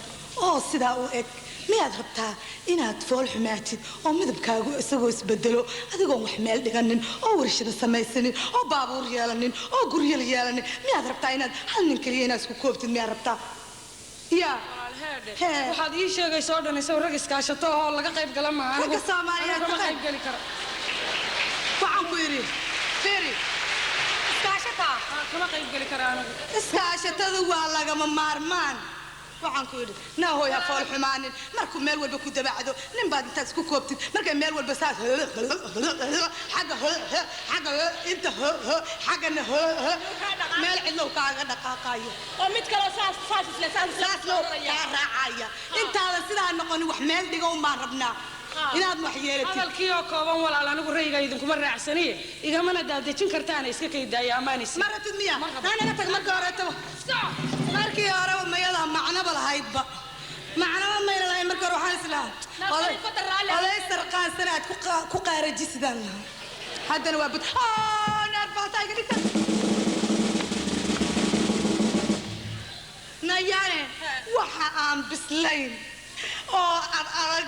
oo sidaa u eg, miyaad rabtaa inaad fool xumaatid oo midabkaagu isagoo isbedelo, adigoon wax meel dhiganin oo warshado samaysanin oo baabuur yeelanin oo guryal yeelanin? Miyaad rabtaa inaad hal nin keliya inaad isku koobtid? Miyaad rabtaa yaa? Hee, waxaad ii sheegayso oo dhan isaw rag iskaashato oo laga qayb gala maaha. Ragga Soomaaliyeed kama ka qayb- qayb geli karo. Waxaan ku idhi firi, iskaashataa kama qayb geli kara anigu. Iskaashatadu waa lagama maarmaan. Waxaan ku idhi naa hooy, ha fool xumaanin. Markuu meel walba ku dabacdo nin baad intaad isku koobtid, markay meel walba saas xagga xagga inta xaggana meel cidlow kaaga dhaqaaqayo. Oo mid kaloo saas saas isle saas isle saas loo kaa raacaya. Intaadan sidaa noqonin wax meel dhigo un baan rabnaa inaad wax yeelatid. Hadalkii oo kooban, walaal, anigu rayga idinkuma raacsaniye, igamana daadejin kartaana, iska kaydaaya ammaanaysi. Ma rabtid miya? Naa naga tag. Markii horeetaba, markii horeba mayadaa macnaba lahaydba, macnaba mayna lahayn markii hore. Waxaan islahaa oday sarqaansana aad ku qaarajisidaan lahaa. Haddana waa bud naar baataa iga dhigta. Nayaane, waxa aan bislayn oo ad adag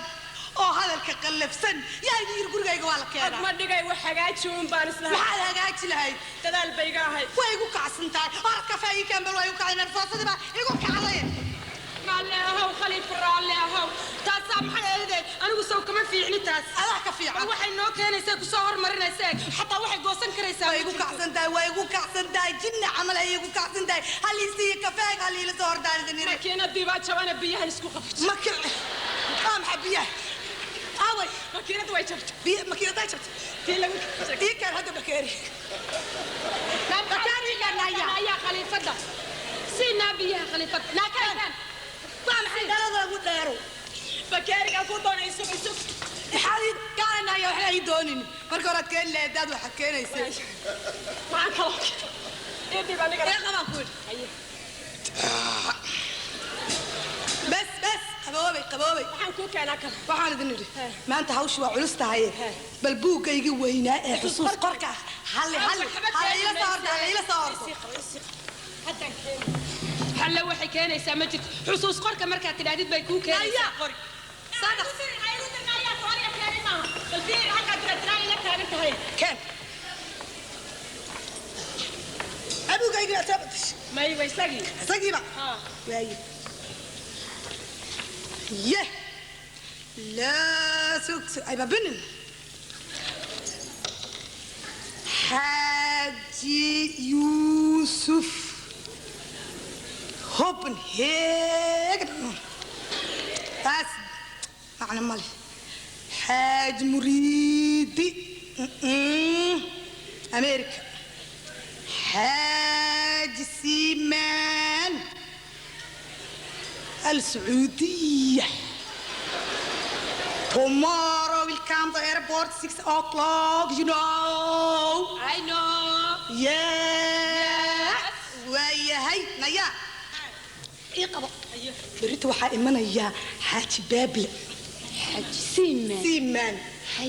oo hadalka qallafsan yaa idin yiri gurigayga waa la keenaa? Ma dhigay, wax hagaaji uun baan islahay. Maxaad hagaaji lahayd? Dadaal bay iga ahayd. Way igu kacsan tahay. Orad kafee ii keen bal. Waa igu kacday, nerfoosadii baa igu kacday. Raalli ahow Khaliif, raalli ahow. Taasaa maxay ahayd? Anigu sow kama fiicni taas. Adaa ka fiican. Waxay noo keenaysaa kusoo hormarinaysaa, xataa waxay goosan karaysaa. Way igu kacsan tahay, way igu kacsan tahay, jinni camal ay igu kacsan tahay. Hal ii siiyo kafeega, hal iila soo hordaan idin iri. Makiinadii baa jabana, biyahan isku qabto. Maki waa maxay biyaha? Aaway? Makiinadu way jabtay. Biyo makiinadaa jabtay? Tii lagu ii keen hadda bakeeri. Bakeeri ii keen naya. Ayaa khaliifada siinaa biyaha, khaliifada naa keen. Waa maxay dhalada ugu dheero? Bakeeriga ku doonay, isug isug. Maxaad ii kaalanaya? Waxna ii doonin. Marka horaad keeni lahayd daad waxaad keenaysay. Maxaan kaloo ii dhib aniga? Ee qabaan ku idhi. Bes bes, qaboobay qaboobay. Waxaan kuu keenaa kale. Waxaan idin idhi maanta hawshu waa culus tahay. Bal buuggaygii weynaa ee xusuus qorka ah, halli halli hala ila soo horto, hala ila soo horto. Xalle waxay keenaysaa ma jirto. Xusuus qorka markaad tidhaahdid bay kuu keenaysaa qori. Keen abuugaygi baa soo badashay. May wa isagii. Isagiiba waaye ye laa sug ayba binin. Xaaji Yuusuf Copenhagen, taas macna male. Xaaji Muriidi America. Xaaji Simaan السعودية. Tomorrow will come to airport 6 o'clock, you know. I know. Yeah. Waayahay, naya. Ii qabo. Berrito waxaa imanaya Xaaji Baable. Xaaji Siimaan. Siimaan.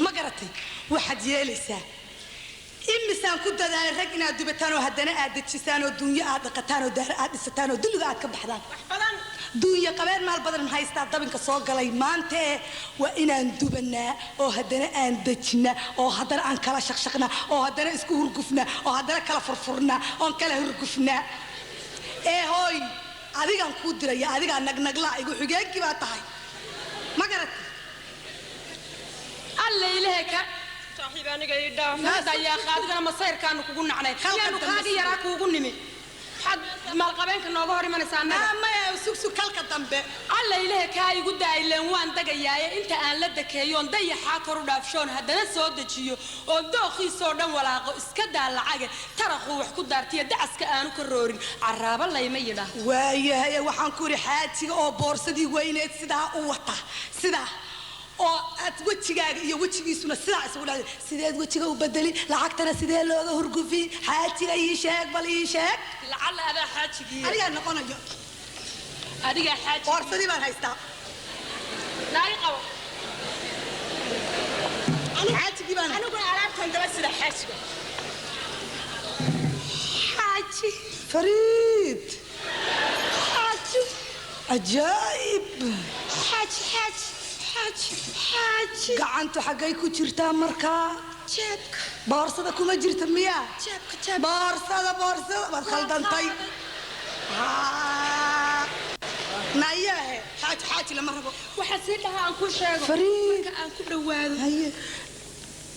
Ma garatay? Waxaad yeelaysaa. Imisaan ku dadaalay rag inaad dubataan oo haddana aad dejisaan oo dunyo aad dhaqataan oo daara aad dhisataan oo dulliga aad ka baxdaan. Duunyo qabeen maal badan ma haystaa, dabinka soo galay maanta ee waa inaan dubanaa oo haddana aan dejinaa oo haddana aan kala shaqshaqnaa oo haddana isku hurgufnaa oo haddana kala furfurnaa oon kala hurgufnaa. Ee hooy, adigaan kuu diraya, adigaa nagnaglaa igu xigeenkii baa tahay, ma garatay? Alla ilahay ka saaxiib, aniga ii dhaaf. Dayaaq, adigana masayrkaanu kugu nacnay, yaanu kaagi yaraa kuugu nimi. Maalqabeenka nooga hor imanaysa annaga. Maya, sugsug kalka dambe. Alla ilaha kaa igu daaileen, waan dagayaaye inta aan la dakeeyoon dayaxaa kor u dhaafshoon, haddana soo dejiyo oon dooqiisoo dhan walaaqo, iska daa lacage taraquu wax ku daartiya dacaska aanu ka roorin, caraabo layma yidhaah. Waayahay, waxaan ku idhi xaajiga oo boorsadii weyneed sidaa u wata, sidaa oo aad wejigaaga iyo wejigiisuna sidaa isugu dhacday, sideed wejiga u bedeli, lacagtana sidee looga hurgufi? Xaajiga ii sheeg, bal ii sheeg. Lacalla adaa xaajigii. Anigaa noqonayo. Adigaa xaaji. Boorsadii baan haystaa. Naagi qabo. Xaajigii baan. Aniguna alaabtan daba sida xaajiga. Xaaji fariid, xaaji cajaa'ib, xaaji, xaaji, xaaji, xaaji. Gacantu xaggay ku jirtaa markaa? Jeebka. Boorsada kuma jirta miyaa? Jeebka, jeebka. Boorsada, boorsada waad khaldantay. Nayaahe, xaaji, xaaji lama rabo. Waxaa sii dhahaa aan ku sheego. Fariid. Marka aan ku dhowaado haye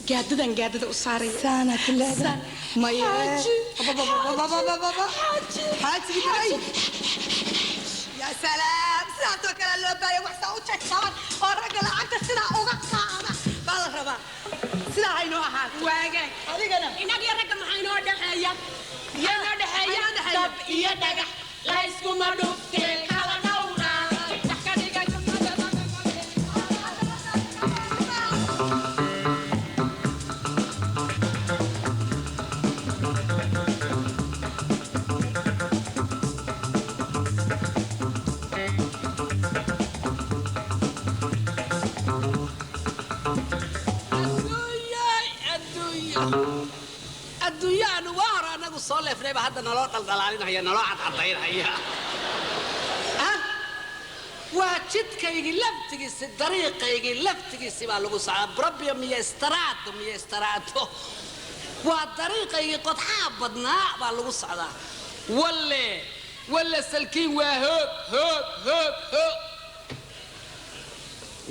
gaadadan gaadada u saaraya. Saana ku leedahay maye. Xaaji. Xaaji, xaajigii dhigay. Ya salaam, sidaasoo kale loo baaya. Wax saa u jajjaban oo ragga lacagta sidaa uga qaada baa la rabaa. Sidaa haynoo ahaato. Waagaag. Adigana. Innaga iyo ragga maxaa inoo dhexeeya? Yaa inoo dhexeeya? Maxaa inoo dhexeeya? Dab iyo dhagax la iskuma dhuftee, kala dhowra wax ka dhiga. Adduunyaanu waa hore anagu soo leefnayba, hadda naloo dhaldhalaalinaya, naloo cadcadaynaya. Waa jidkaygii laftigiisi, dariiqaygii laftigiisi baa lagu socdaa. Brobio miyo istaraado, miyo istaraado, waa dariiqaygii qodxaa badnaa baa lagu socdaa. Walle walle salkiin waa hoog hoog hoog hoog.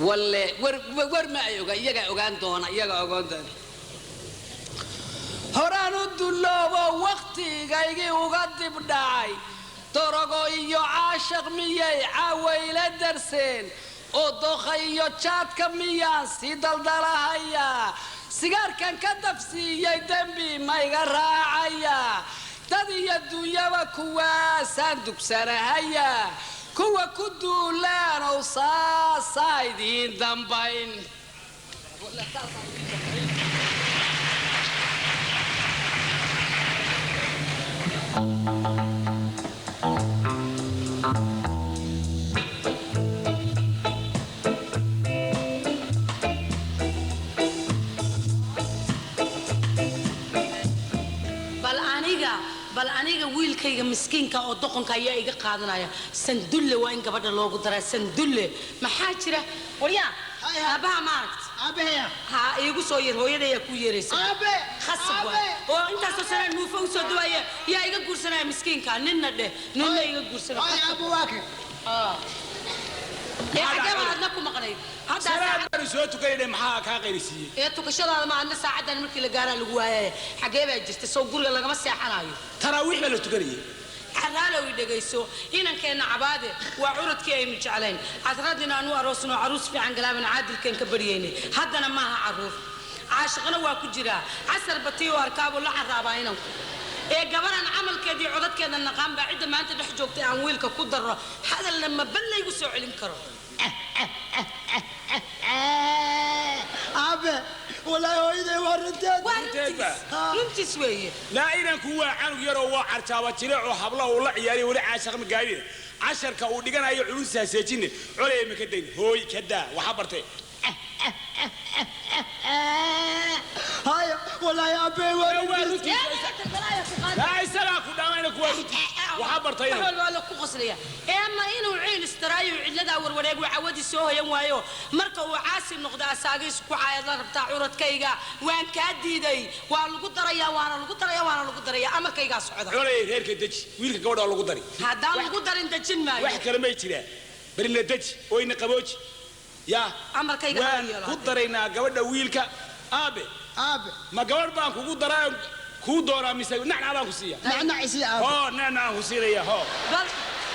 Walle war war ma ay oga, iyagaa ogaan doona, iyagaa ogaan doona. Horaan u dulloobo wakhtigaygii uga dib dhacay. Dorogo iyo caashaq miyay caawayla darseen? Oo doqa iyo jaadka miyaan sii daldalahayaa? Sigaarkan ka dafsiiyey dembi mayga raacayaa? Dad iyo dunyaba kuwaasaan dugsanahayaa, kuwa ku duulaan ow saasaa idiin dambayn. Bal aniga, bal aniga wiilkayga miskiinka oo doqonka ayaa iga qaadanaya. Sandulle waa in gabadha loogu daraa. Sandulle maxaa jira? Waryaa, aabbaha ma aragt? Aabaheya. Ha iigu soo yeer, hooyada ayaa kuu yeeraysa. Aabe. Khasab waay oo intaasoo sanaan muufa usoo duwaya, yaa iga guursanaya miskiinka? Ninna dheh, ninna iga guursanaya. Hooy, aabbo waa kan. Ee xaggee baan adna ku maqnayd hadda? Salaad baanu soo tukanayna, maxaa kaa qayrisiiyey? Ee tukashadaada ma adna saacaddan markii la gaaraa lagu waayay. Xaggee baa jirta? Soo guriga lagama seexanayo. Taraawiix baa la tukanayay. Caraalow i dhegayso, inankeenna cabaade waa curadkii aynu jeclayn, cadradina aanu aroosno, caruus fiican galaaban caadilkeen ka baryaynay. Haddana maaha caruur, caashiqna waa ku jiraa. Casar batii oo arkaabuu la caraabaa inanku. Ee gabaraan camalkeeda iyo codadkeeda naqaan baa cidda maanta dhex joogtay aan wiilka ku darro, hadalna ma bal laygu soo celin karo. Aabe, walaahi hooyaday waa runteed. Waa runtiis, runtiis weeye. Laa, inanku waa canug yaroo waa carjaaba jileecoo habla uu la ciyaariyo, weli caashaq ma gaadhin. Casharka uu dhiganayo culus haaseejine, colaya ma ka dayn. Hooy, ka daa waxaa bartay. Haya, walaahi aabe waa waa runtiis. Laa, isagaa ku dhaama, inanku waa runtiis, waxaa bartay wax inanku. walba waa la ku qoslaya. Eema inuu ciil istaraayo, cidladaa warwareeg uu cawadii soo hoyan waayo, marka uu caasi noqdo asaagiisu ku caayad la rabtaa. Curadkayga waan kaa diiday, waa lagu darayaa, waana lagu darayaa, waana lagu darayaa, amarkaygaa socda. Colaya reerka deji, wiilka gabadha waa lagu dari. Haddaan lagu darin dejin maayo. Wax kale may jiraan, berina deji oo ina qabooji yaa. Amarkayga hala waan yeelo. ku daraynaa gabadha wiilka. Aabe. Aabe. Ma gabadh baan kugu daraa? Kuu doonaa mise nacnac baan ku siiya? Nacnac isii aabo. Hoo, nacnacaan ku siinaya, hoo. Bal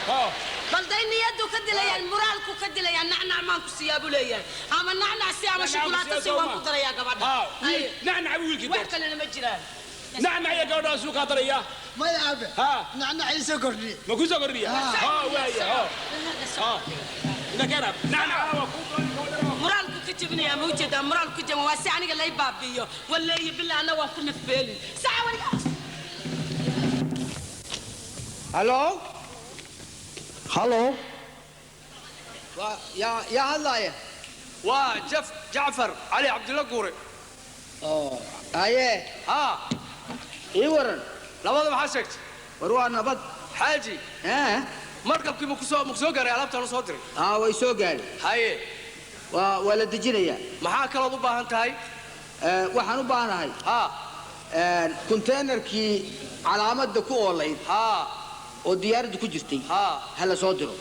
Hoo. Bal day niyadu ka dilayaan, muraalku ka dilayaan. Nacnac maan ku siiyaa buu leeyahay, ama nacnac si ama shukulaato si waan ku darayaa gabadha. Haa, nacnac buu wiilkii wax doortay. Kalena ma jiraan. Nacnac iyo gabadha suu kaa daraya. Maya aabe. Haa. Nacnac ii soo kordhiye. Ma ku soo kordhiya? Hoo, waaya, hoo. Hoo, ina nacnac waa kuu doonay gabadha. Muraalku ka jebinayaa, ma ujeedaa? Muraalku ka jebin waa si aniga lay baabi'iyo. Walleeyi bilaa anna waan ku nafbeelin saca waliga. Hallo, hallo, yaa yaa hadlaaya? Waa jaf Jacfar Cali Cabdilla Guure. Oo haye. Haa. Ii waran. Labada maxaa sheegtay? War waa nabad. Xaaji, markabkii ma kusoo gaaray alaabtaan u soo diray? Haa, way soo gaaray. Haye. Waa la dejinayaa. Maxaa kalood u baahan tahay? Waxaan u baahanahay haa konteynerkii calaamadda ku oolayd haa oo diyaaradda ku jirtay haa ha la soo diro.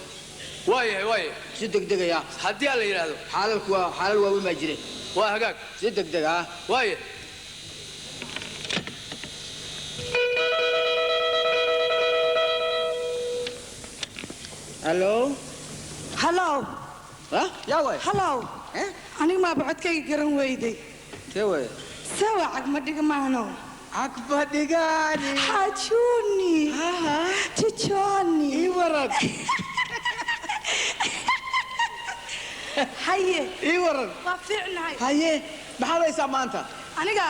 Waayahay, waayahay. Si degdegaya. Haddii aan la yidhaahdo. Xaalalku waa xaalal waaweyn baa jire. Waa hagaag. Si degdeg ah. Waaya. Hallo. Hallow. Yaa waay? Hallow, aniga maaba codkayga garan weyday? Tee waay? Sawa, cagma dhiga maahno. Cagma dhigaani. Xajuuni jijoni. Ii waran. Haye. Ii waran. Waa fiicnahay. Haye, maxaad haysaa maanta? Aniga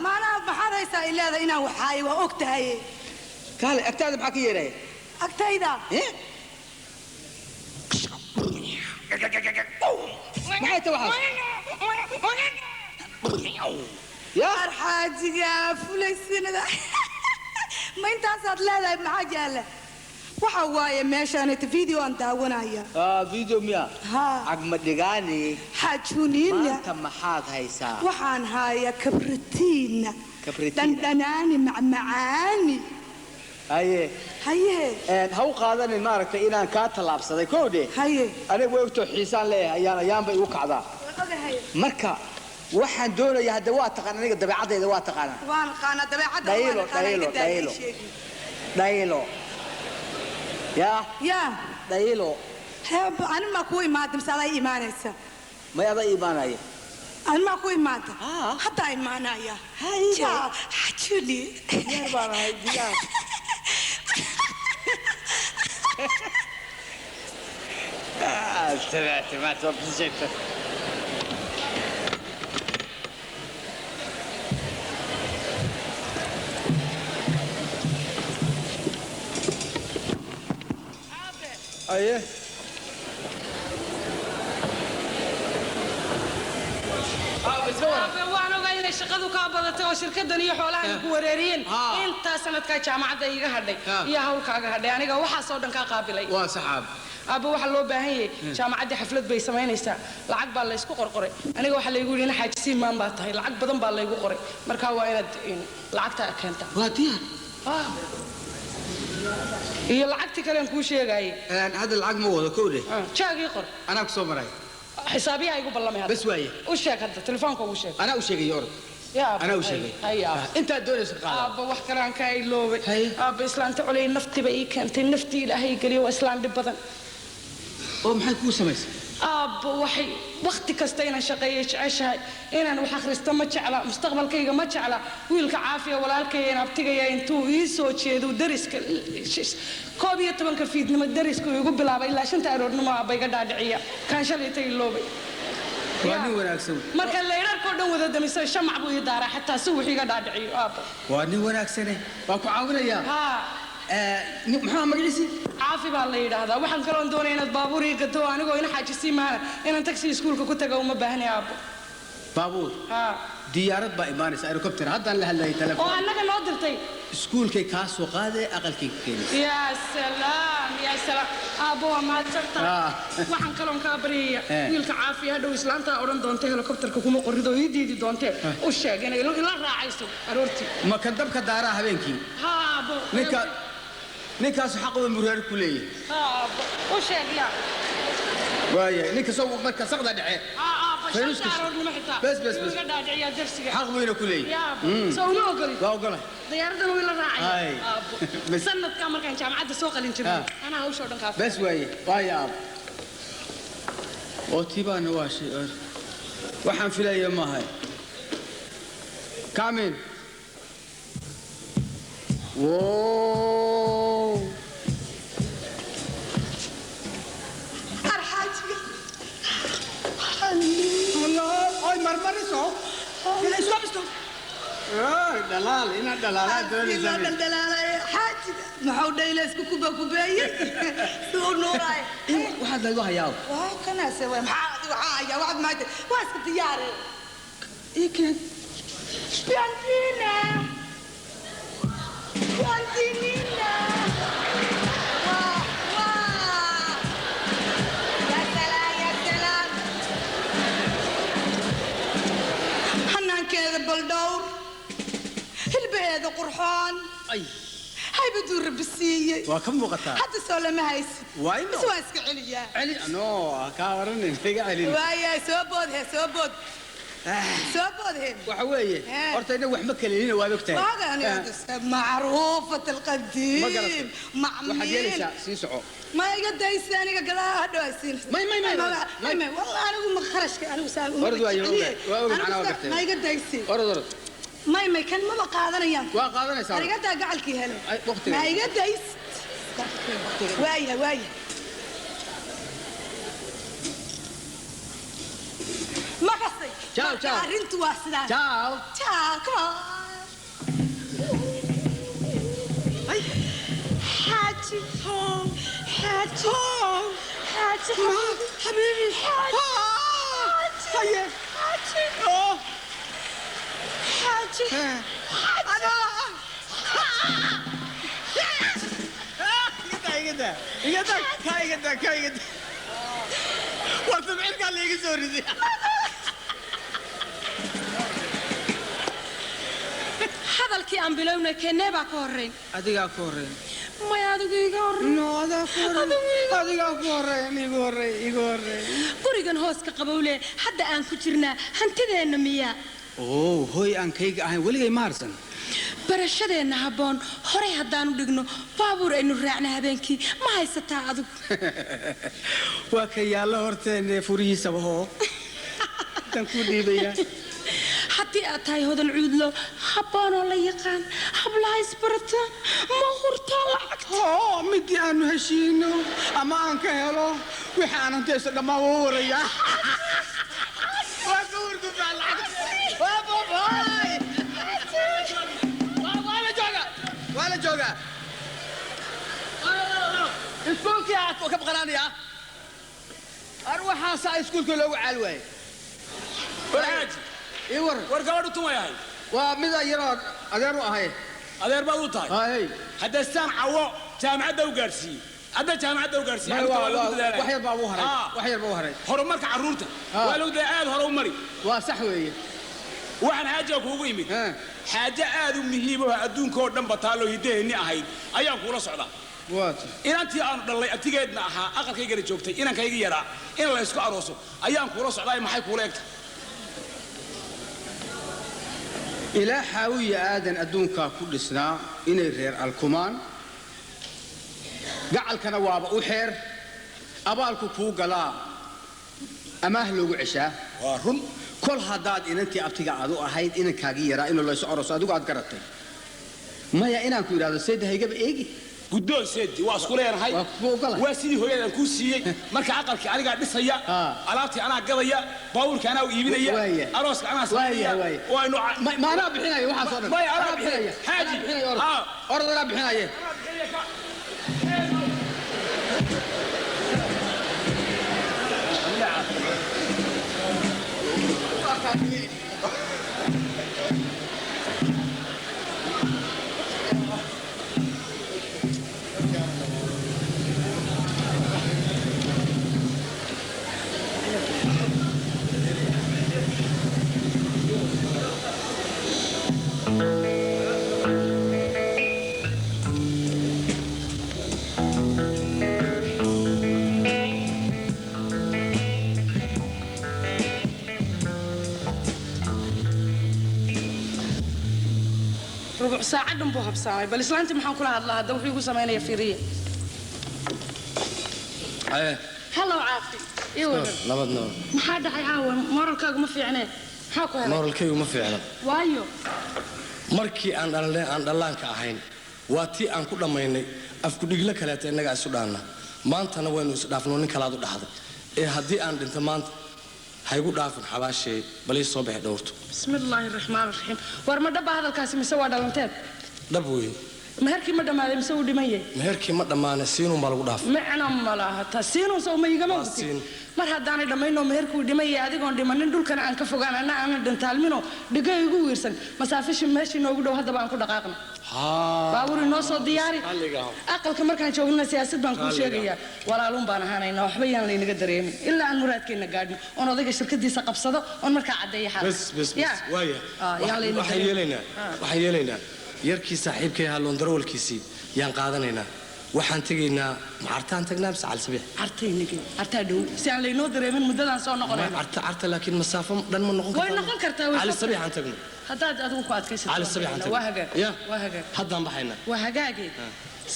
maanaha maxaad haysaa ileeda inaan waxaayo waa og tahay. Kaale, agtaada maxaa ka yeedhaya? Agtayda maxay ta waxaas? Arxaajiga fulaysinada, ma intaasaad leedahay? Maxaa yaala? Waxa waaye meeshaanita video aan daawanaya. Video miya? Haa. Cagma dhigaani. Xajuuniina. Maanta maxaad haysaa? Waxaan hayaa kabritiina. Kabritiina. Dhandhanaani macmacaani. Haye. Haye. Ha u qaadanin maaragtay inaan kaa tallaabsaday kowdhe. Haye. Aniga way ogtoo xiisaan leeyahay, ayaan ayaanba igu kacdaa. Waan ogahay. Marka waxaan doonayaa hadda waa taqaan, aniga dabeecadayda waa taqaanaa. Waan aqaanaa dabeecadda. Dhaylo, waan aqaanaa, dhaylo, iga daa ii dhaylo. sheegin. Dhaylo yaa. Yaa. Dhaylo. Hee, ani maa kuu imaada mise adaa ii imaanaysa? May, adaa ii imaanaya. Ani maa kuu imaada? Haddaa imaanaya. Ja xajuni. Diyaar baan ahay, diyaar. سمعت سمعت sheegta. Aye. Aabe, waan ogaa inay shaqadu kaa badatay oo shirkadan iyo xoolahan ku wareeriyeen. Intaa sanadkaa jaamacadda iiga hadhay iyo hawlkaaga hadhay, aniga waxaasoo dhan kaa qaabilay. Waa saxaab. Aabbe, waxaa loo baahan yahay jaamacaddii xaflad bay samaynaysaa, lacag baa laysku qorqoray. Aniga waxaa laygu yidhi ina Xaaji Siimaan baa tahay, lacag badan baa laygu qoray. Marka waa inaad lacagtaa keentaa. Waa diyaar. Iyo lacagtii kalean kuu sheegaayay. Hadda lacag ma wado kowdhe. Jaagii qor. Anaa ku soo maray. Xisaabiyaha igu ballamay hadda. Bas waaye. U sheeg hadda, telefoonka ugu sheeg. Anaa u sheegay, orod. Yaa aabba, Anaa u sheegay. hay aabba. Intaad doonayso qaada. Aabba, wax kale aan kaa iloobay. Aabba, islaanta culey naftiba ii keentay, naftii Ilaahay geliyo, waa islaan dhib badan. Oo maxay kuu samaysay? Aabba, waxay wakhti kasta inaan shaqeeyo jeceshahay, inaan wax akhristo ma jecla, mustaqbalkayga ma jecla. Wiilka Caafiya walaalkaya in abtigaya intuu ii soo jeedo dariska 11-ka fiidnimo dariska igu bilaabay ilaa 5-ta aroornimo, aabba iga dhaadhiciya kaan shalayta iloobay. Waa nin wanaagsan. Marka laydharkoo dhan wada damiso shamac buu ii daaraa xataa si wax iga dhaadhiciyo, aabba. Waa nin wanaagsane, waan ku caawinayaa. Haa. Maxaa magaciisi? Caafi baa la yidhaahdaa. Waxaan kaloon doonaya inaad baabuur ii gato, anigoo ina Xaajisii maana inaan taxi iskuulka ku taga uma baahnay, aabbo. Baabuur? Haa. Diyaarad baa imaanaysa, helicopter, haddaan la hadlayay Oo telefoon. annaga noo dirtay? Iskuulkay kaa soo qaaday, aqalkay ku keenaysa. Yaa salaam, yaa salaam, aabbo, waa mahadsantahay. Waxaan kaloon kaa baryaya wiilka Caafiya hadhow islaantaa odhan doonta helicopterka kuma qorrido oo ii diidi doontee, u sheeg inay ila raacayso aroortii. Ma kan dabka daaraa habeenkii? Haa, aabbo. Ninka ninkaasu xaqooda muraar ku leeyahay. Haa, aabbo, u sheeg yaa. Waayahay, ninka soo marka saqda dhece. Haa, aabbo. Faynuuska Shanta aroornimo xitaa. Bes, bes, Yuu bes. iga dhaadhiciyaa darsiga. Xaq buyna ku leeyahay. Yaa aabbo. Soo uma ogolid? Waa ogolahay. Diyaaradana way la raacaya. Hay. Aabbo. Bes. Sanadkaa markaan jaamacadda soo qalin jabiyey, anaa hawsha oo dhan kaa Bes waaye, waaye aab. Oo tiibaana waa shay waxaan filaya maahay. Come in. Wow. Arxaajiga. Allah, oy marmariso. Ila stop stop. Ay, dhalaal, inaad dhalaalaa doonaysaa. Daldalaalay xaajiga maxuu dhayla isku kuba kubeeyey si uu nuuraay. Waxaad lagu hayaa. Waa kanaase waa maxaa adigu waxaa hayaa waxaad maanta waa iska diyaare. Ii keen. Bianchina. Bianchinina. Waa waa. Ya salaam ya salaam. Xanaankeeda baldhowr. Hilbaheeda qurxoon. Ay. Haybaduu rabbi siiyey. Waa ka muuqataa. Hadda soo lama haysid. Waa ino. Mise waan iska celiyaa. Celi, no, kaa waranin, iga celin. Waaya soo bood he soo bood. Soo bood he. Waxa weeye, horta inag wax ma kaleelina waad ogtahay. Waaga aniga macruufat Ma alqadiim. garatay. Waxaad Macmiil. yeelaysaa sii soco. Ma iga daysa aniga gadaa hadhow haysiin. May, may, may, may may wallah anigu ma kharashka anigu saa uma Orod waaye, jeceliye. waa ogahay, Anigu macnaa waa saa- gartay. Ma iga daysi. Orod, orod. May may kan maba qaadanayaan. Waa qaadanaysaa. Aniga daa gacalkii helay. Ay, waqtiga. Ma iga days. Waaya waaya. Ma kasay. Ciao, Marka ciao. Arrintu waa sidaas. Ciao. Ciao, come on. Xaaji. Xaaji. Xaaji. Xabiibi. Xaaji. Haye. Xaaji. Xaaji. Iga daa, iga daa. Iga daa, kaa iga daa, kaa iga daa. War tabcirkaa la iga soo riday. Hadalkii aan bilownay keenee baa ka horrayn. Adigaa ku horreyn. Maya, adigu iga horrayn. No, adaa ku horreyn. Adigaa ku horreyn, igu horreyn, igu horreyn. Gurigan hooska qabowle hadda aan ku jirnaa hantideenna miyaa? Oo, hooy aan kayga ahayn weligay ma harsan. Barashadeenna habboon horay haddaanu dhigno baabuur aynu raacna habeenkii ma haysataa adigu? Waa ka yaallo horteenne furihiisaba hoo. Intaan kuu dhiibayaa. Haddii aad tahay hodan cuudlo habboonoo la yaqaan hablaha isbarataan ma hurtaa lacagta? Oo, midii aanu heshiino ama aan ka helo wixii aan hantayso dhammaan waa u warayaa. Waa ka hurgufaa lacagta. Waa babaay. Waa la joogaa. Waa la joogaa. Iskuulkii aad ka baqanaanayaa. Ar waxaasaa iskuulka loogu caal waayey. War xaaji. Ii war. War gabadhu tumay ahay. Waa mid yaroo adeer u ahay. Adeer baad u tahay. Hay. Hadda saan cawo jaamacadda u gaarsiiyey. Hadda jaamacadda u gaarsiiyey. May, Carruurta waa lagu dadaalaya. wax yar baa ugu haray. Ah. Wax yar baa ugu haray. Horumarka carruurta waa lagu dadaalaya, aad hore u mari. Waa sax weeye. Waxaan xaajiga kuugu imid. Xaajo aad u muhiim oo adduunka oo dhan bataaloo hiddaheenni ahayd ayaan kuula socdaa. Waata. Inantii aanu dhalay abtigeedna ahaa aqalkaygana joogtay inankayga yaraa in la isku arooso ayaan kuula socdaa, maxay kuula egtay? Ilaa xaawiya aadan adduunkaa ku dhisnaa inay reer alkumaan gacalkana waaba u xeer abaalku kuu galaa amaah loogu ceshaa. Waa run. Kol haddaad inantii abtiga aad u ahayd inankaagii yaraa inuu laysu aroso adigu aad garatay maya inaan ku idhaahdo seeda haygaba eegi. Guddoon seedi waa isku leenahay. Waa kugu ogolahay. Waa sidii hooyadan kuu siiyey marka aqalkii anigaa dhisaya, alaabtii anaa gadaya, baabuurkii anaa u iibinaya, Waaya. arooska anaa Waaya, samaynaya. waaya. Waaynu Ma anaa bixinaya waxaas oo dhan. Maya, anaa Anaa bixinaya. bixinaya. Xaaji. Anaa bixinaya, orod. Ah. Orod anaa bixinaya. Rubuc saacad dhan buu habsaamay. Bal islaantii maxaan kula hadlaa hadda? Wuxuu igu samaynaya fiiriye. Hallow Caafi, ii waran? Nabad, nabad. Maxaa dhacay caawa? Moralkaagu ma fiicnee, maxaa ku helay? Moralkaygu ma fiicna. Waayo? Markii aan dhalnay, aan dhallaanka ahayn, waa tii aan ku dhammaynay afkudhiglo kaleeta innagaa isu dhaanna. Maantana waynu isdhaafno, nin kalaad u dhaxday. Ee haddii aan dhinto maanta, haygu dhaafin xabaashee, bal ii soo bixi dhowrto. Bismi illaahi raxmaan raxiim. War ma dhaba hadalkaasi mise waa dhalanteed? Dhab weeye. Meherkii ma dhammaaday mise wuu dhiman yahay? Meherkii ma dhammaane, siinuun baa lagu dhaafay. Micno ma laha ta siinuun sow ma igama ogtid? Mar haddaanay dhammaynoo meherkuu dhiman yahay, adigoon dhimanin dhulkana aan ka fogaan, anna aanan dhintaalminoo dhigo igu wiirsan, masaafishi meeshii noogu dhow haddaba aan ku dhaqaaqno. Baabuur inoo soo diyaari. Aqalka markaan joognana siyaasad baan kuu sheegayaa. Walaaluun baan ahaanaynaa, waxba yaan laynaga dareemin ilaa aan muraadkeenna gaadhno, oon odayga shirkadiisa qabsado, oon markaa caddeeya xaalka. Bas bas bas. Ya. Waaya. Yaan laynaga waxaan dareemin. yeelaynaa, waxaan yeelaynaa, yarkii saaxiibkay ahaa loondarawalkiisii yaan qaadanaynaa. Waxaan tegaynaa, ma Cartaan tagnaa mise Calisabiix? Cartaynagey, Cartaa dhow, si aan laynoo dareemin muddadaan soo noqonayno. Carta, Carta, laakiin masaafo dhan ma noqon. Way noqon kartaa, way. Calisabiix aan tagno. Haddaad adigu ku adkaysato. Calisabiix aan tagno. Waa hagaag. Ya. Waa hagaag. Haddaan baxaynaa. Waa hagaage,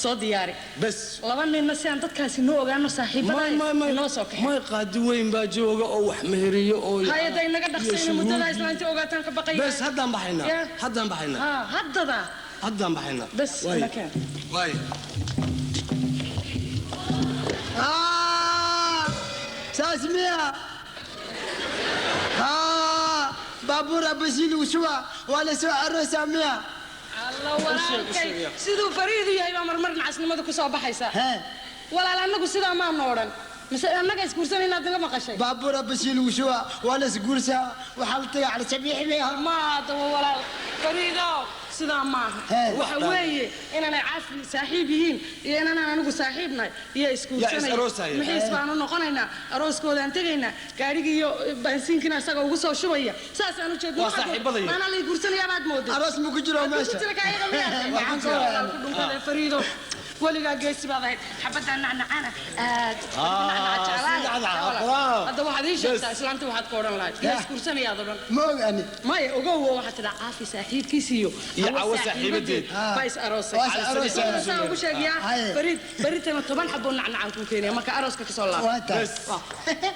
soo diyaari. Bes. Laba ninna si aan dadkaasi noo ogaano, saaxiibada inoo soo kaxay. May, qaadi weyn baa jooga oo wax meheriyo oo Hay-adda inaga dhaqsayna, muddadaa islaanti ogaataan ka baqaya. Bes, haddaan baxaynaa. Ya. Haddaan baxaynaa. Ha, haddada. Haddaan baxaynaa. Bes. Waay. Ina keen. Waay. Saas miya? Baabuur abasiin lagu shubaa, waa la soo aroosaa miya? Alla walaalkay, siduu fariidu yahay baa marmar nacasnimada ku soo baxaysa. Walaal, annagu sidaa maanu odhan. Mise annaga isguursanaynaad naga maqashay? Baabuur abasiin lagu shubaa, waa la isguursaa, waxaa la tagaa Cali Sabiix miya? Ma adaba walaal Fariido, sidaa maaha. Waxa weeye inaanay Caafi saaxiib yihiin iyo inaanaan anigu saaxiibnahay iyo Yaa isguursanaya. is aroosaya. Mixiis baanu noqonaynaa, arooskoodaan tegaynaa, gaadhigii iyo baansiinkiina isaga ugu soo shubaya, saasaan ujeedna. Waa saaxiibadaya. Maanaa lay guursanayaa baad mooday? Aroos ma ku jiro Hadduu meesha? ku jiro ka ayaga miyaa? Waa ku jira. Walaal ku dhunkada Fariido, weligaa geesi baad ahayd. Xabaddaa nacnacana aad nacnaca jeclaaya. Hadda waxaad ii sheegtaa islaanta waxaad ka odhan lahayd yaa isguursanayaad odhan. Ma ogani. Maya, ogow, waxaad tidhaa Caafi saaxiibkiis iyo Iyo Cawo Cawo saaxiibadeed. baa is aroosay. Waa is aroosay. Saa ugu sheegayaa. Haye. Fariid, beritana 10 xaboo nacnacaan kuu keenaya marka arooska kasoo laabo. Waa tahay.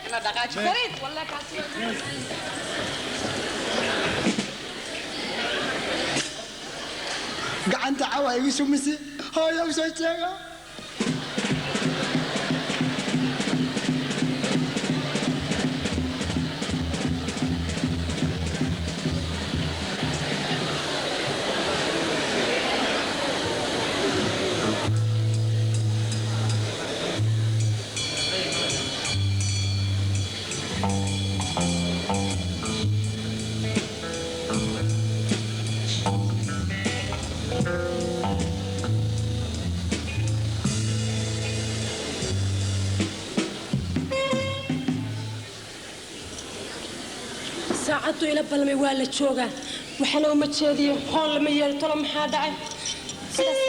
Ina dhaqaaji Fariid, wallahi kaasi waa. Gacanta cawa igu shumisi, hooyo u soo sheega. Saacaddu ila balmay waa la joogaa, waxana uma jeediyo, hoon lama yeeli tolo. Maxaa dhacay sidaas?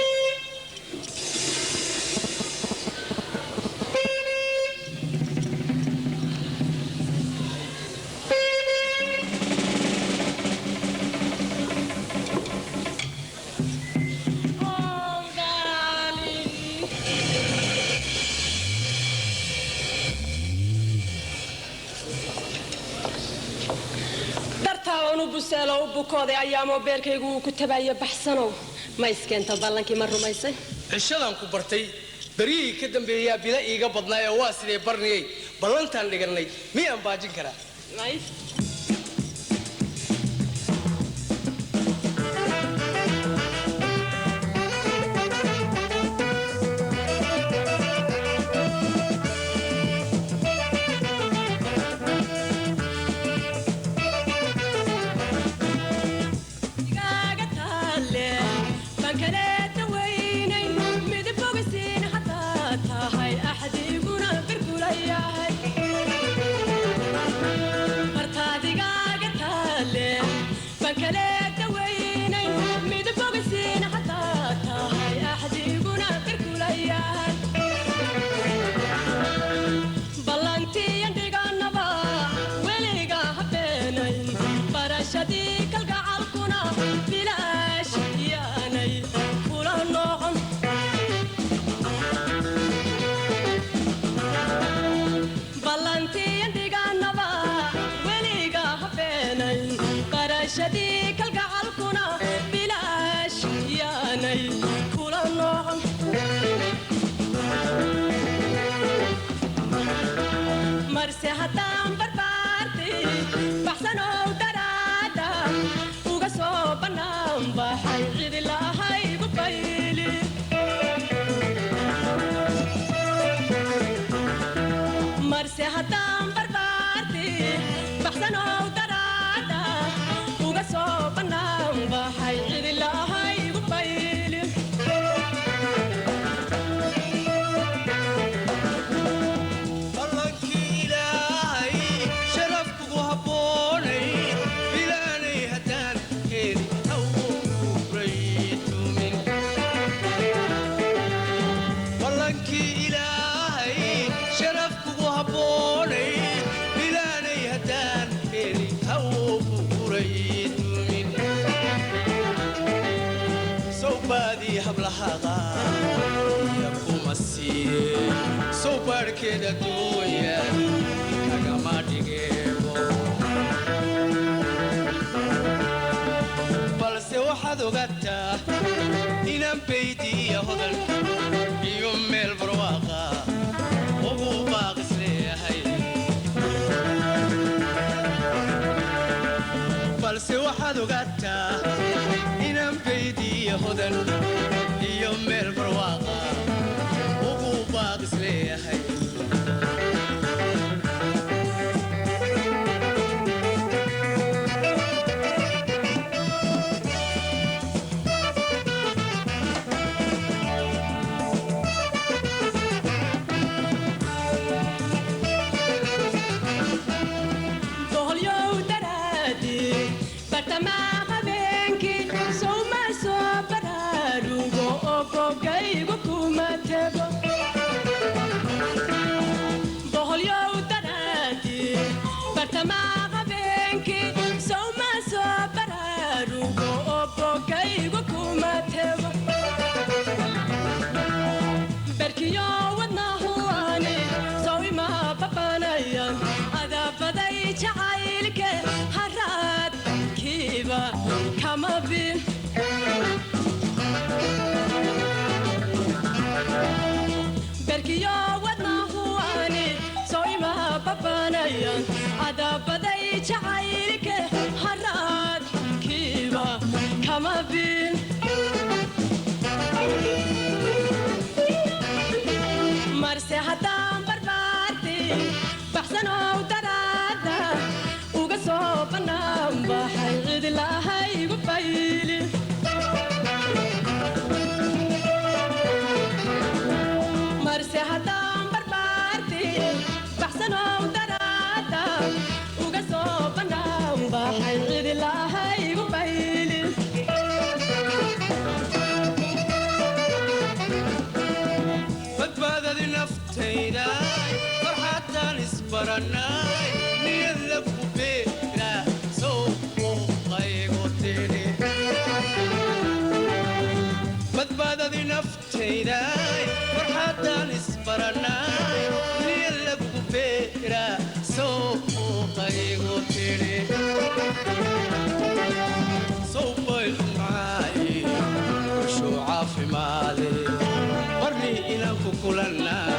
Oh, darling. Dartaa oonu buseelo u bukooday ayaamoo beerkaygu uu ku tabaaya. Baxsanow, ma iskeento ballankii? Ma rumaysay? Cishadaan ku bartay beryihii ka dambeeyaa bila iiga badnaayoo waa sidee barniyey? Ballantaan dhigannay miyaan baajin karaa? May. Igaaga taalle baan kaleeta weynayn, midib bogisiin haddaa tahay, axdiguna birkulayahay. Martaa. Haddaan barbaarti baxsanow daraada uga soo bannaan baxay cidi lahaygu bayli. Marse haddaan barbaarti baxsanow daraada uga soo bannaan baxay cidi lahaygu bayli. Ballankii Ilaahay sharaf kugu habboonay bilaanay haddaan heli hawraytumin. Ballankii Ilaahay sharaf kugu habboonay bilaanay haddaan heli hawraytumin. Sowbaadii hablahaqa ya kuma siiye, sow baadhkeeda duunya kagama dhigeebo. Balse waxaad ogataa inaan baydiya hodan iyo meel barwaaqa ugu baaqis leeyahay. Balse waxaad ogaataa inaan baydiya hodan iyo meel barwaaqa ugu baaqis leeyahay. Boqolyow daraadi bartamaha habeenkii sowma soo baraarugo oo bogaygu kuma tego. Boqolyow daraadi bartamaha habeenkii sowma soo baraarugo oo bogaygu kuma tego. Berkiyo wadnahuani sowima babanayan adabaday jacaylke haraad kiiba kama bin. Berkiyo wadnahuani sowima babanayan adabaday jacaylke haraad kiiba kama bin. Marse haddaan barbaarti baxsanow daraada uga soo bannaan baxay cidi lahaygu bayli. Marse haddaan barbaarti baxsanow daraada uga soo bannaan baxay cidi lahaygu bayli. Badbaadadi naftayda farxataan isbarannay niyad lagu beera sow muuqaygu tidhi. Badbaadadi naftayda farxataan isbarannay niyad lagu beera sow muuqaygu tidhi. Sow baylmaay kushuu caafimaade barni inaan ku kulannaa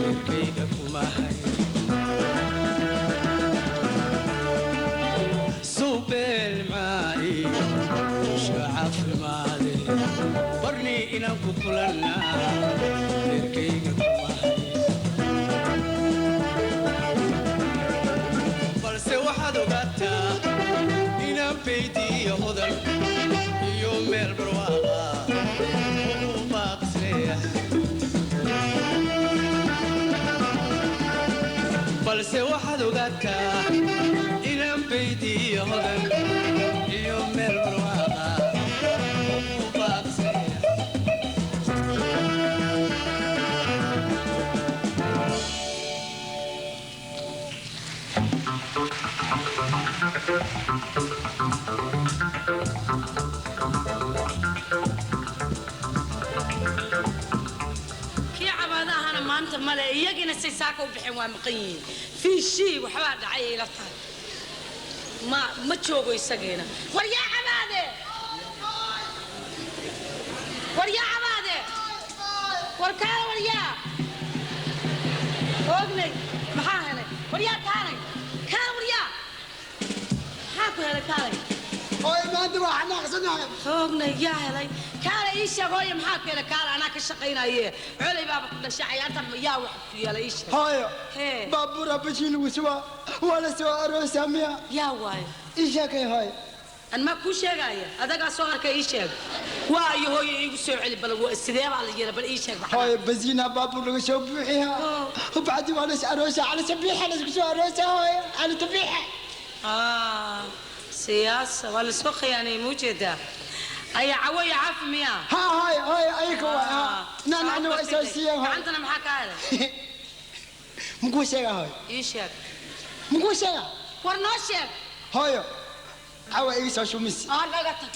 reerkayga kuma hay. Suubeel maay kushu caafimaade barni inaan ku kulannaa reerkayga kuma hay. Balse waxaad ogaataa inaan baydiyo hodan iyo meel barwaaqa ugu baaqis leeyahay. Balse waxaad ogaataa inaan baydiyo hodan iyo meel barwaaqa ugu baaqis leeyahay. Kii cabaadahana maanta male, iyagina say saaka u bixeen waa maqan yihiin. Fiishii waxbaa dhacay ila tahay, ma joogo isagiina. War yaa cabaade, war yaa cabaade, war kaala, war yaa oognay, maxaa helay? Waryaa kaalay, kaal waryaa, maxaa ku helay? Kaalay. Hooyo, maanta waa xanaaqsanahay. Hoogna yaa helay? Kaalay, ii sheeg hooyo, maxaa ku helay? Kaale, anaa ka shaqaynaye, colay baaba ku dhashay cayaarta. Yaa wax ku yeelay? Ii sheeg. Hooyo. Hee. Baabuura bashiin lagu subaa, waa la soo aroosaa miya? Yaa waayo? Ii sheekay hooyo. An maa kuu sheegaya? Adagaa soo arkay, ii sheeg. Waayo hooyo, iigu soo celi bal, sidee baa la yeela? Bal ii sheeg maxaa. Hooyo, basiinaa baabuur laga soo buuxiyaa, bacdi waa las aroosaa cala sabiixa, lasku soo aroosaa hooyo, cala tabiixa. Ah, siyaasa waa lasoo khiyaanay, ma ujeedaa? Aya cawo iyo caafi miya? Ha hooyo, hooyo, ayaka waay ha nacnacna waa isoo siiyeen hooyo. Gacantana maxaa kaa helay? Makuu sheegaa hooyo? Ii sheeg. Makuu sheegaa? War noo sheeg. Hooyo, cawa iga soo shumis. Aa, naga tag.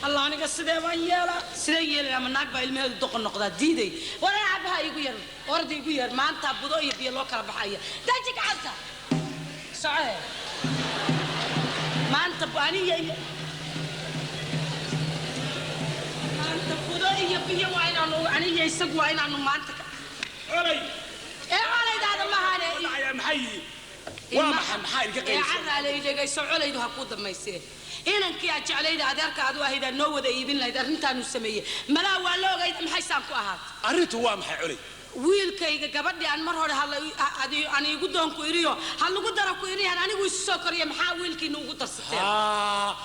Alla, aniga sidee baan yeelaa? Sidee yeelaa? Ma naag baa ilmaheedu doqon noqdaa? Diiday. War aabaha igu yar, orda igu yar, maanta budo iyo biyo loo kala baxaya. Daji gacanta, socohe. Maanta aniga iyo maanta budo iyo biyo waa inaanu aniga isagu waa inaanu maanta Colay. Ee colaydaada mahane. Maxay waa maxay? Maxaa idinka Ee qaylisa? Carraale, dhegayso, colaydu ha kuu dambaysee. Inankii aad jeclayda, adeerka aad u ahaydaa noo wada iibin lahayd, arrintaanu sameeyey malaa waa la ogayda. Maxay saan ku ahaatay? Arrintu waa maxay, Colay? Wiilkayga gabadhii aan mar hore aan iigu doon ku iriyo, ha lagu daro ku iriyan, anigu isu soo koriya, maxaa wiilkiina ugu darsateen? Haa,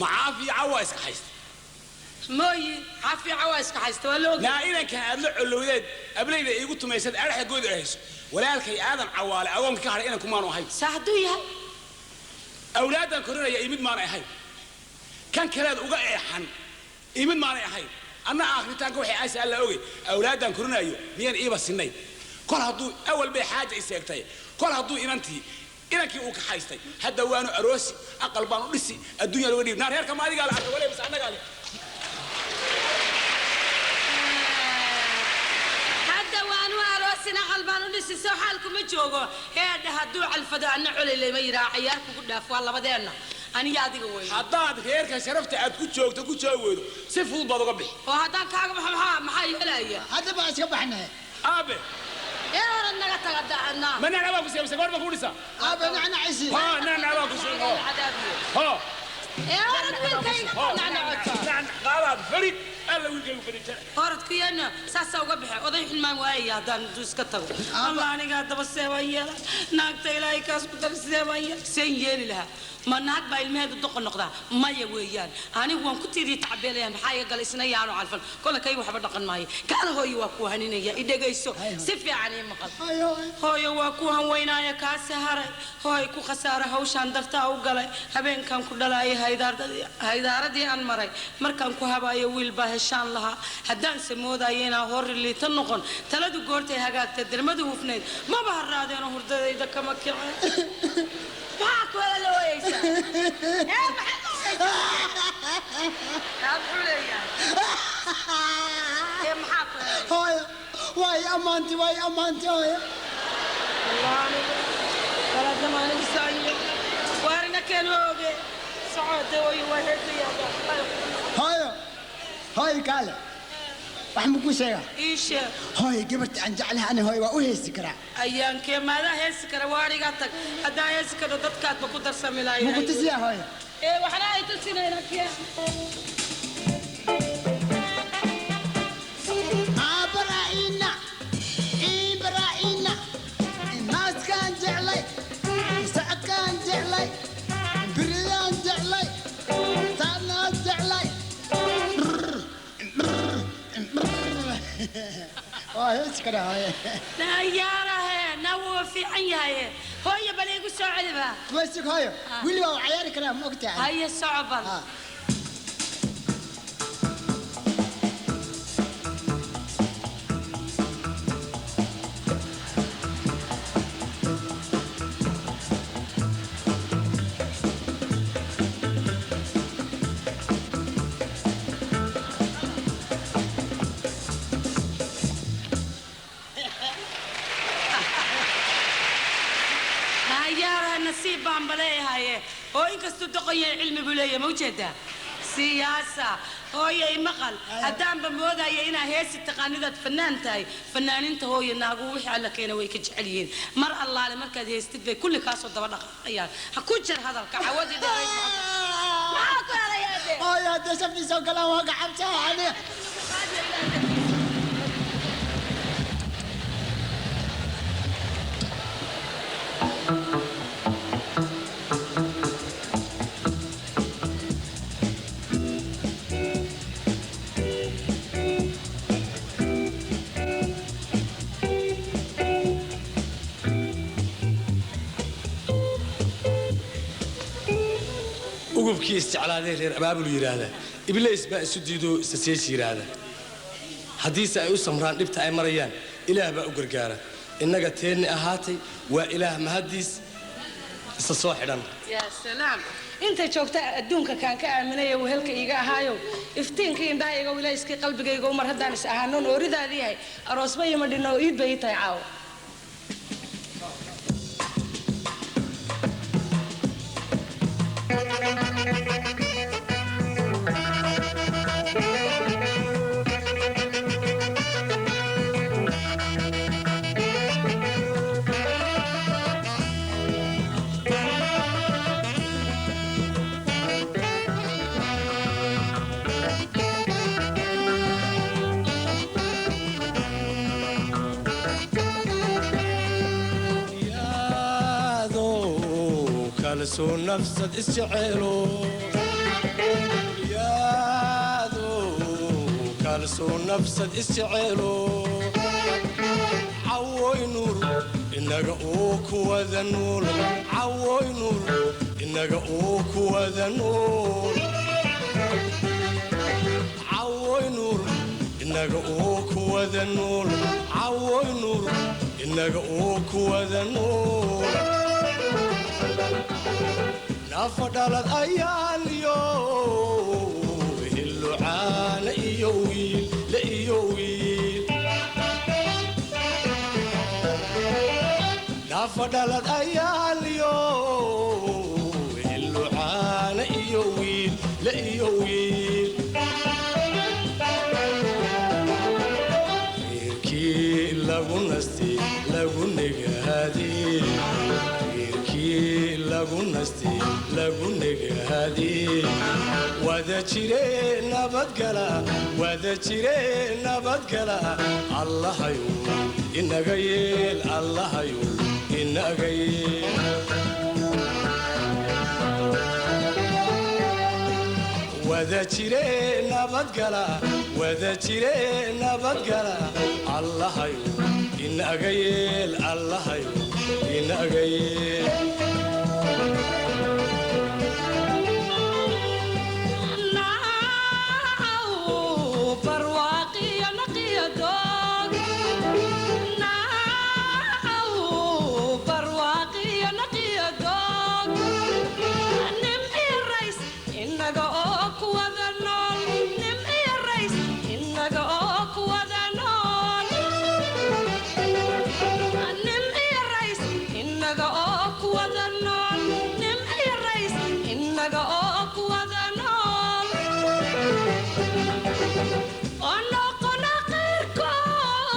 macaafi cawa iska haysta. Mooyi, caafiica waa iska haysta, waa la ogay. Naa inankan aad la colowdeed, ablayda iigu tumaysad, adhaxa gooda hayso, walaalkay Aadan Cawaale agoonka ka hadhay inanku maanu ahayn. Saa hadduu yahay? Awlaaddan korinaya imid maanay ahayn, kan kaleed uga eexan imid maanay ahayn. Anna aakritaanka waxay aysa alla ogey, awlaaddan korinayo miyaan iiba sinay? Kol hadduu awal bay xaaja iseegtay, kol hadduu inantii inankii uu kaxaystay, hadda waanu aroosi, aqal baanu dhisi, adduunya looga dhiib. Naar reerka ma adigaa la arkay wale bas annagaa leh? Hadda waanu aroosin, aqal baan u dhisi, soo xaalku ma joogo. Heedha, hadduu calfado anna colay lama yidhaha, cayaar kugu dhaaf, waa labadeenna, aniga adiga wey. Haddaad reerka sharafta aad ku joogto ku joogi weydo, si fudud baad uga bixi. Oo haddaan kaaga baxo, maxaa yeelaya? Hadda baan iska baxnay. Aabe. Ee orad, naga taga dacadna. Ma nacna baan ku siiyay mise goor baan ku dhisaa? Aabe, nacnacisi. Ha, nacna baan ku siiyay. Ho. Ee orad, wiilkayga nacnacota. Qaadaad farid alla, wiilkaygu farid. Orodkiyana saasaa uga baxe. Oday xunmaan waayaya haddaan intuu iska tago. Allah, aniga haddaba see baan yeela? Naagta ilaahay kaas ku dar, sidee baan yeela? Seen yeeli lahaa? Ma naag baa ilmaheedu doqon noqdaa? Maya weeyaan. Anigu waan ku tiiriya tacbeelaya, maxaa iga galay? Isna yaanu calfan kolle, kay waxba dhaqan maayo. Kaala hooyo, waa ku haninaya, i dhegayso si fiican, ii maqal hooyo. Waa ku hanweynaaya, kaasi haray hooy, ku khasaara hawshaan dartaa u galay. Habeenkan ku dhalaayay haydaaradii aan maray, markaan ku habaayo wiil baa heshaan lahaa. Haddaanse moodaayo inaa hori liita noqon, taladu goortay hagaagtay, dermadu hufnayd, maba haraadeeno, hurdadayda kama kiceen. Maxaa ku hela la ooyeysaa? Ee maxaad la ooyeysaa? Aa, muxuu leeyahay? Ee maxaa ku helay? Hooyo, waa i ammaantay, waa i ammaantay hooyo. Waarina keen ooge, socode hooyo, waa heesayaa. Hooyo, hooyo, kaale, wax ma kuu sheegaa? Ii sheeg. Hooyo, gabarta aan jeclahay ani hooyo waa u heesi karaa. Ayaankee maadaa heesi kara? Waariga tag, haddaa heesi karo dadkaadba ku darsami lahayd. Ma ku tusiyaa hooyo? Ee waxna ay tusinayna kee. Aabaraa'ina iibaraa'ina, naaskaan jeclay, socodkaan jeclay, biridaan jeclay, taanaan jeclay. Waa heesi karaa hooyo. Nayaarahe, na wuu fiican yahay hooyo, bal igu soo celiba. Wasig hooyo, weli waa cayaari karaa, ma ogtahay? Haye, soco bal. Nayaarahe, nasiib baan baleeyahaye, oo inkastuu doqon yahay cilmi buu leeyahay, ma ujeedaa? Siyaasa hooyay maqal haddaanba moodaya inaa heesi taqaanidaad fanaan tahay. Fanaaninta hooye naagu wixii Alla keena way ka jecel yihiin. Mar allaale markaad heestid bay kulli kaasoo daba dhaqaaqayaan. Ha ku jir hadalka cawadii dheerayd. Maxaa ku helay ade? Hooyo, haddee saftii soo galaan waa gacabtaa aniga. Ugubkii isjeclaadee reer abaabul yidhaahda, Ibliis baa isu diidoo isasees yidhaahda. Haddiise ay u samraan dhibta ay marayaan, Ilaah baa u gargaara. Innaga teenni ahaatay waa Ilaah mahaddiis isa soo xidhan. Yaa salaam! Inta joogta adduunka kaan ka aaminaya, wehelka iiga ahaayo, iftiinkii indhahayga, wilayskii qalbigayga, umar haddaan is ahaanoon ooridaadii yahay, aroosba ima dhinno, iid bay ii tahay caawa. Yaadoo kalsoo nafsad isjeceelo, yaadoo kalsoo nafsad isjeceelo, cawoy nuur inaga uu kuwada nuul, cawoy nuur inaga uu kuwada nuul, cawoy nuur inaga uu kuwada nuul, cawoy nuur inaga uu kuwada nuul. Nafa dhalad ayaaliyo hilucaana iyo wiil la iyo wiil, nafa dhalad ayaaliyo hilucaana iyo wiil la iyo wiil. Reerkii lagu nastay lagu negaadey, reerkii lagu nastay lagu negaadey, wada jire nabadgala, wada jire nabadgala. Allahayu inaga yeel, Allahayu inaga yeel. Wada jire nabadgala, wada jire nabadgala. Allahayu inaga yeel, Allahayu inaga yeel. Onoqona qayrkood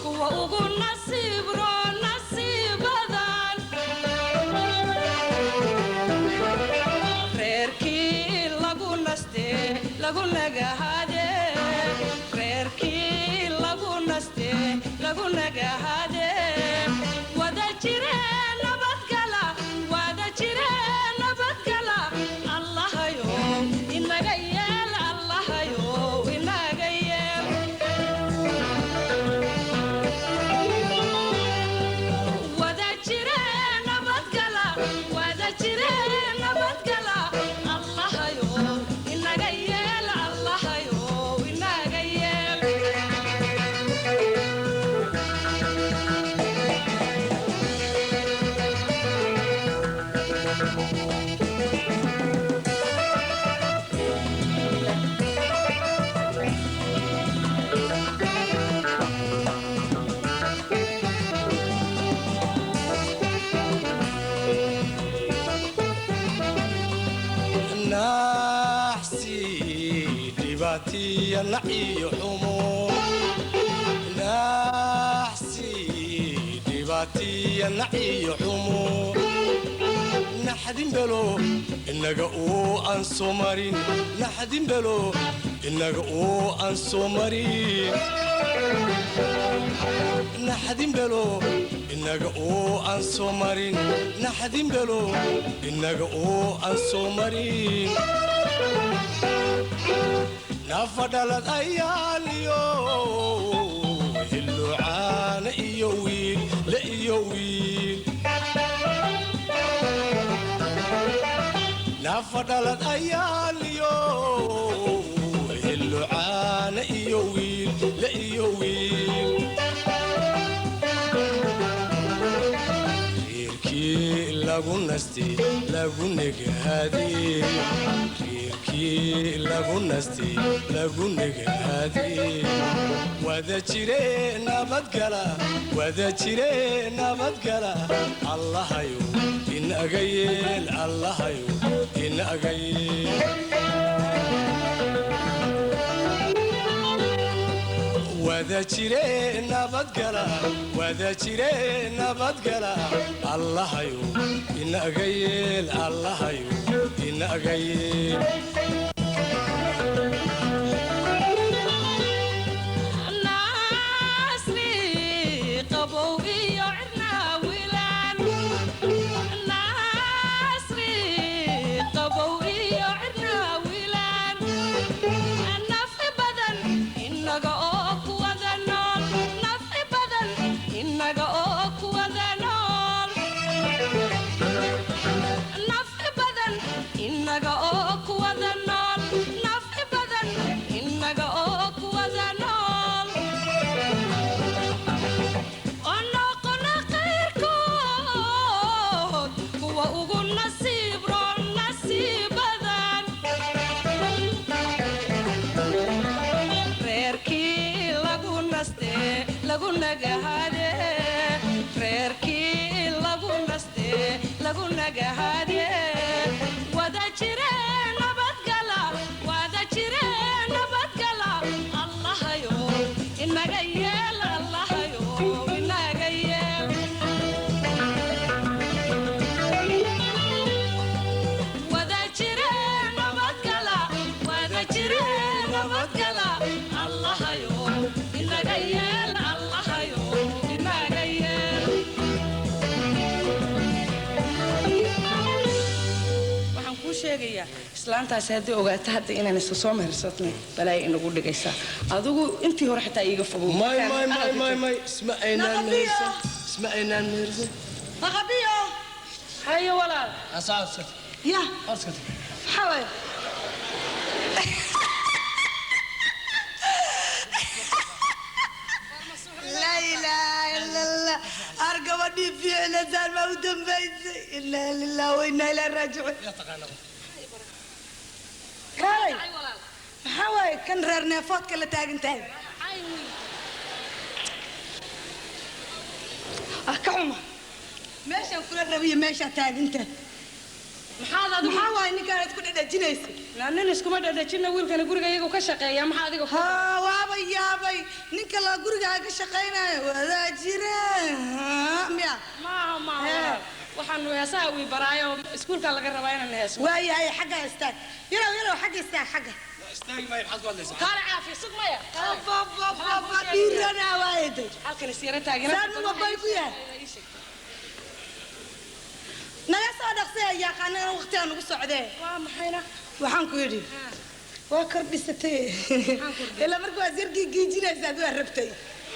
kuwa ugu nasiibro nasiibadan, reerkii lagu naste lagu nagahade, reerkii lagu naste lagu nagahade, wada jire nabadgala, wada jire nabadgala. Allahayo inaga yeel, Allahayo inaga yeel. Wada jire nabadgala, wada jire nabadgala. Allahayo inaga yeel, Allahayo inaga yeel. Dhibaatiya naciyo xumo, naxsi, dhibaatiya naciyo xumo, naxdin belo inaga uu aan soo marin, naxdin belo inaga uu aan soo marin, naxdin belo inaga uu aan soo marin, naxdin belo inaga uu aan soo marin. Nafadhalad ayaaliyo hillucaana iyo wiil la iyo wiil, nafadhalad ayaaliyo hillucaana iyo wiil la iyo wiil. Reerkii lagu nastay lagu negaadey, reerkii lagu nastay lagu negaadey, wada jire nabadgala, wada jire nabadgala. Allahayo inaga yeel, Allahayo inaga yeel. Wada jire nabadgala, wada jire nabadgala. Allahayo inaga yeel, Allahayo inaga yeel. Nasri qabow iyo cirna wilaan, nasri qabow iyo cirna wilaan, nafci badan inaga oo ku wada nool, nafci badan inaga oo ku wada nool, nafci badan inaga oo ku wada nool, nafci badan inaga oo ku wada nool, oo noqona qayrkood kuwa ugu nasiib roon, nasiib badan. Reerkii lagu naste lagu nagahade, reerkii lagu naste lagu nagahade, wada jire nabadgala, wada jire nabadgala. Allahayo inaga yeel, Allahayo inaga yeel. Wada jire nabadgala, wada jire nabadgala. Allahayo inaga yeel, Allahayo inaga yeel. Waxaan kuu sheegayaa, islaantaasi haddii ogaato hadda inaan isa soo mehersatnay, balaaya inagu dhigaysaa. Adigu intii hore xitaa iiga fogow. May, may, may, may, may, isma aynaan mehersan, isma aynaan mehersan. Maqabiyo. Haye walaal. Ya maxaa waaye? Laa ilaaha ila Allah. Ar gabadhii fiicnasaan baa u dambaysay. Inaa lillahi wa inaa ilaahi raajicuun. Kaalay, maxaa waaye kan reer neefoodka la taagan tahay? Ah, ka xuma meeshaan kula rabiyo, meeshaa taagan tahay. Maxaad adigu? Maxaa waaye ninkaan isku dhadhajinaysa? Nin iskuma dhadhajina, wiilkana guriga iyagu ka shaqeeya. Maxaa adiga? Haa, waaba yaabay, ninka la gurigaa ka shaqaynayo wadaa jire miya? Maaha, maaha walaal. Waxaanu heesaha wii baraayo, iskuulka laga rabaa inaan heeso. Waayahay, xagga istaag, yarow, yarow, xagga istaag, xagga. Istaagi maayo, maxaad ku hadlaysaa? Kaale caafi sug maya. Dhiiranaa waayaday. Halkan is yara taagina. Saan mabay ku yahay? Naga soo dhaqsay, yaqaanana waqtigaa nagu socdee. Waa maxayna? Waxaan ku yidhi waa kordhisatay, ilaa marka waa sirgii giijinaysa, ad waa rabtay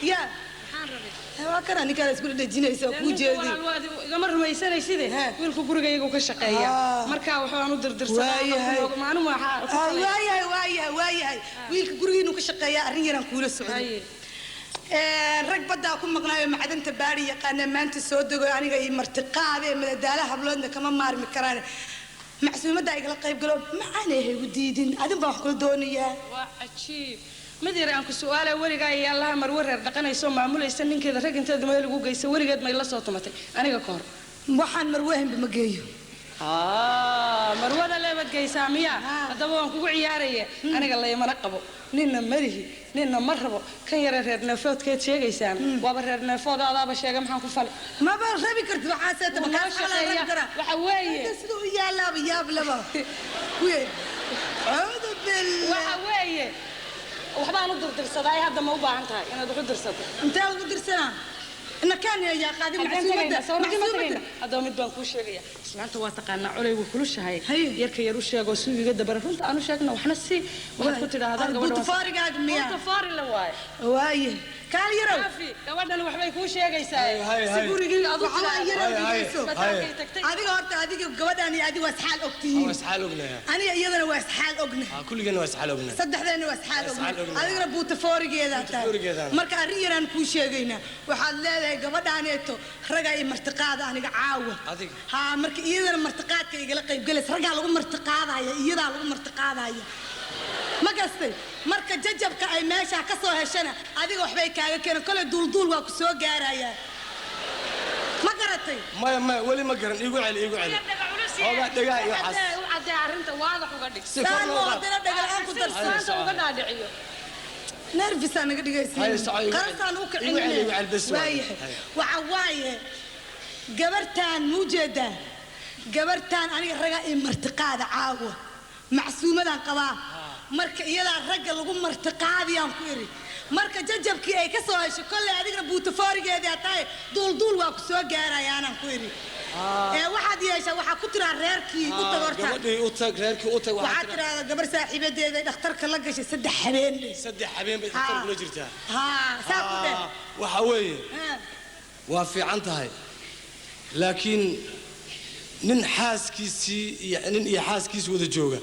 ya. Maxaan rabay? Waa kana ninkaan isku dhejinaysa oo kuu jeedi. Walaal, waad igama rumaysanayside, wiilku guriga iyagu ka shaqeeya, marka waxaan u Waayahay. dirdirsadaa maalin waxaa. Waayahay, waayahay, waayahay. Wiilka gurigiinu ka shaqeeya, arrin yaraan kuula socday. Rag baddaa ku maqnaayo macdanta baari yaqaana maanta soo dego, aniga iyo martiqaade madadaala habloodna kama maarmi karaan. Macsuumadda igala qayb galo, macaanay haygu diidin, adin baan wax kula doonayaa. Waa cajiib. Mid yar aan ku su'aala: weligaa iyo Allaha marwe reer dhaqanayso, maamulaysa ninkeeda, rag inteeda meel ugu geysa, weligeed may la soo tumatay aniga ka hor? Waxaan marwehenba ma geeyo. Marwada leebad geysaa miyaa? Haddaba waan kugu ciyaaraya. Aniga laymana qabo, ninna malihi, ninna ma rabo. Kan yare reer neefoodkeed sheegaysaan waaba reer neefood, adaaba sheega, maxaan ku fali? Maba rabi kartid waxaaseeta. Wuu noo shaqeeya. Waxa weeye siduu u yaalaaba yaab laba kuye, acuudu billah. Waxa weeye waxbaan u dirdirsadaa. Hadda ma u baahan tahay inaad wax u dirsato? Intee ugu dirsanaa? Inakaan yaa qaadi. Halkeen tagaynaa? Macsuumadda Soo rugima macsuumadda. tagaynaa. Haddaba mid baan kuu sheegaya. Islaanta waa taqaanaa culay, wuu kulushahay. Yarka yar u sheego suu iga dabara. Runta aan u sheegna waxna si waxaad ku tidhaahdaa gabadha Butufoorigaaga miyaa? Butufoori la waaye. Waaye kaal yarow. Kaafi, gabadhan waxbay kuu sheegaysaa si gurigii aad u Waxaa yarow, dhigayso. Isbitaalkay tagtay. Adiga horta, adiga gabadhaan iyo adiga waa isxaal ogtihiin. Waa isxaal ognahay. Aniga iyadana waa isxaal ognahay. Kulligana waa isxaal ognahay. Saddexdeena waa isxaal Waa isxaal ognahay. Ognahay. Adigana buutafoorigeedaa tahay. Buutafoorigeedaan. Marka arrin yaraan kuu sheegaynaa. Waxaad leedahay gabadhaaneeto ragaa iyo martiqaada aniga caawa. Adiga. Haa, marka iyadana martiqaadka igala qaybgalaysa. Raggaa lagu martiqaadaya, iyadaa lagu martiqaadaya, ma gastay? Marka jajabka ay meeshaa ka soo heshana adiga waxbay kaaga keenan. Koley duulduul waa ku soo gaarayaa, ma garatay? Maya, maya, weli ma garan. Iigu celi, iigu celi xoogaa dhegaha iyo waxaas. U caddee arrinta, waadax uga dhig. Si kor loo qaado. Haddana dhagala'aan ku darsan. Islaanta uga dhaadhiciyo. Nervisaa naga Haye, dhigaysiin. soco, igu celi. Qarasaan u Igu celi, igu celi, bes waaye. waayahay. Haye. Waxa waaye gabartaan muu jeedaa? Gabartaan aniga ragaa ii martiqaada caawa, macsuumadaan qabaa. Marka iyadaa ragga lagu martiqaadiyaan ku iri. Marka jajabkii ay ka soo hesho, kolley adigna buutafoorigeedaa tahay, duulduul waa ku soo gaarayaanaan ku iri. Ee waxaad yeeshaa, waxaa ku tiraa reerkii u tag horta. Gabadhii u tag, reerkii u tag. Waxaad tiraahdaa gabar saaxiibadeeda dhakhtarka la gashay 3 habeen dheh. 3 habeen bay dhakhtar kula jirtaa. Haa, saa ku dheh. Waxa weeye waa fiican tahay, laakiin nin xaaskiisii iyo nin iyo xaaskiisi wada jooga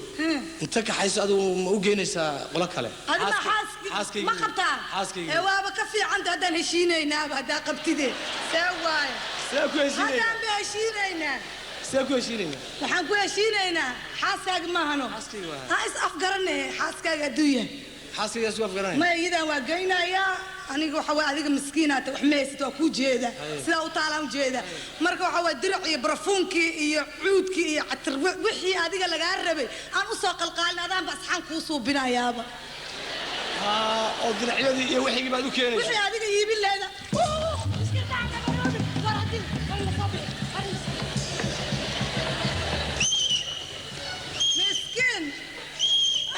inta kaxayso adigu ma u geynaysaa qolo kale? Adima Xaaskayga. Ma qabtaa? Xaaskayga. Ee waaba ka fiicanta haddaan heshiinaynaaba. Haddaa qabtide see waaye? See ku heshiinaynaa? Haddaan ba heshiinaynaa. See ku heshiinaynaa? Waxaan ku heshiinaynaa xaaskaaga maahano. Xaaskayga waa. Ha is afgarane xaaskaaga hadduu yahay. Xaaskayga isku afgaranaya. Maya, iyadan waa geynayaa aniga. Waxa waay adiga miskiinaata, wax ma haysid, waa kuu jeeda. Sidaa u taalaan u jeeda. Marka waxa waay dirac iyo barafuunkii iyo cuudkii iyo catir, wixii adiga lagaa rabay aan u soo qalqaalin, adaanba asxaan kuu suubinayaaba. Oo dinacyadii iyo wixigii baad u keenaysaa. Wixii adiga iibin leeda. Miskiin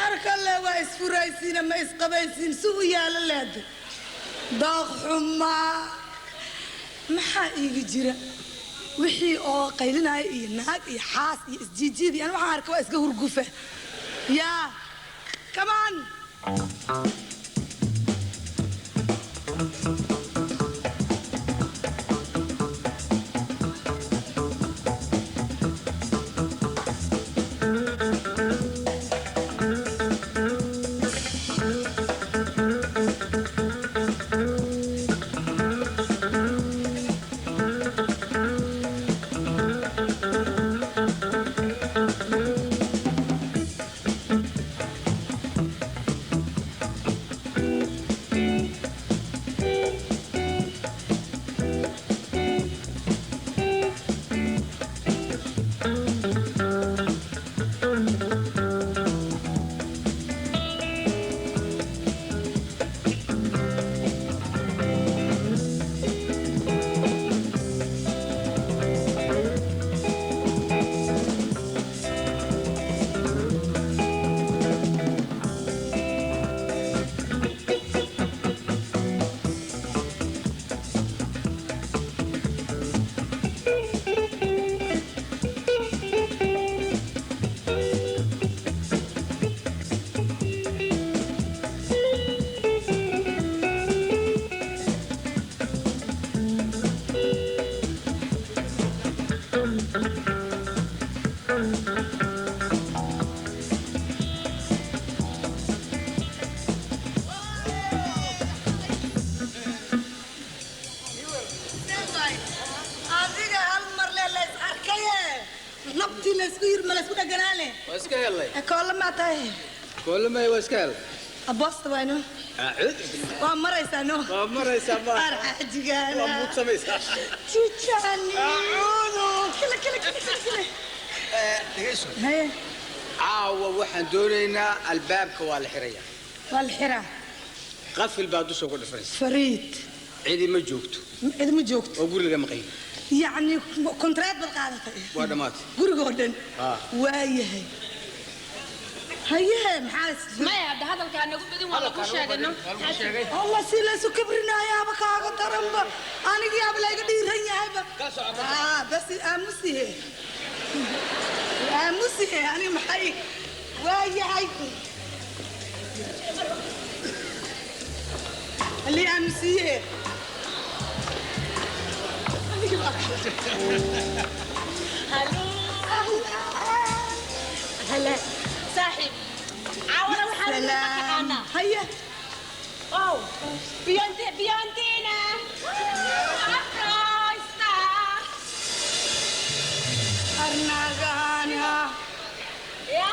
arkalle, waa isfuraysiin ama isqabaysiin si u yaalo leeda. Daaq xumaa, maxaa iiga jira wixii oo qaylinaya iyo naag iyo xaas iyo isjiijiid iyo waxaan arka waa iska hurgufa. Yaa come on. Adiga hal mar le la is arkaye, nabtii la isku yir, ma la isku dhaganaale. Waa iska helay. Koolla maa tahay? Koolamay, waa iska helay. Aboosta wayno. Waa maraysaa no? Waa maraysaa ma. Arxajigaana. Waa muudsamaysaa. Jijani. Acuudu. Kila kila kila kila kila. Dhegeyso, caawa waxaan doonaynaa albaabka waa la xirayaa. Waa la xiraa. Qafil baa dusha ku dhifanaysa. Fariid. Cidi ma joogto. Cidi ma joogto. Oo guri laga maqan yahay. Yacni kontraad baad qaadatay. Waa dhammaatay. Gurigoo dhan. Ah. Waayahay, haye, maxaa? Maya, hadda hadalkaa nagu badin, waa lagu sheegay no. Allah, si laysu kibrinayaaba kaaga daranba, anigiyaaba layga dhiiran yahayba. Ah, bas aamusihe, aamusihe, aniga maxay? Waayahay, li aamusiye. Halo saaxiib, caawana waxaan idin taqaanaa. Haye. Oh, biyonte biyontina afroista. Arnagaana. Ya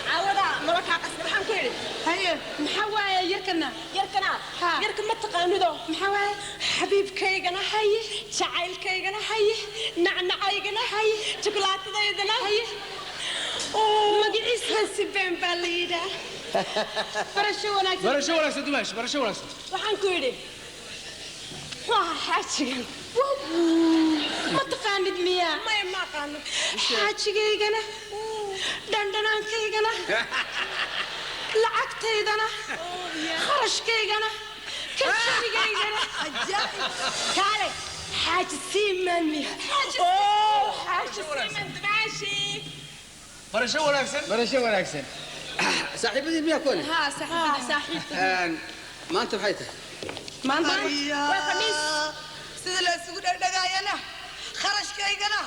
caawada maba kaa qasna, waxaan ku idhi. Haye. Maxaa waaye yarkana? Yarkana, yarka ma taqaanido. Maxaa waaye? Xabiibkaygana haye, jacaylkaygana haye, nacnacaygana haye, jukulaatadaydana haye. Magaciisa Sibeen baa la yidhaa. Barasho wanaagsan. Barasho wanaagsan, dumaash, barasho wanaagsan. Waxaan ku idhi, muxuu ahaa xaajigan? Ma taqaanid miyaa? Maya, ma aqaano. Xaajigaygana, dhandhanaankaygana, lacagtaydana, kharashkaygana, kalshayigaygana. Kaale, xaaji siiman miya? Oo xaaji siiman dumaashi. Barasho wanaagsan. Barasho wanaagsan. Saaxiibadii miyaa kuwan? Haa, saaxiibada, saaxiibta. Maanta maxay tahay? Maanta waa Khamiis. Sida la isugu dhegdhegayana, kharashkaygana,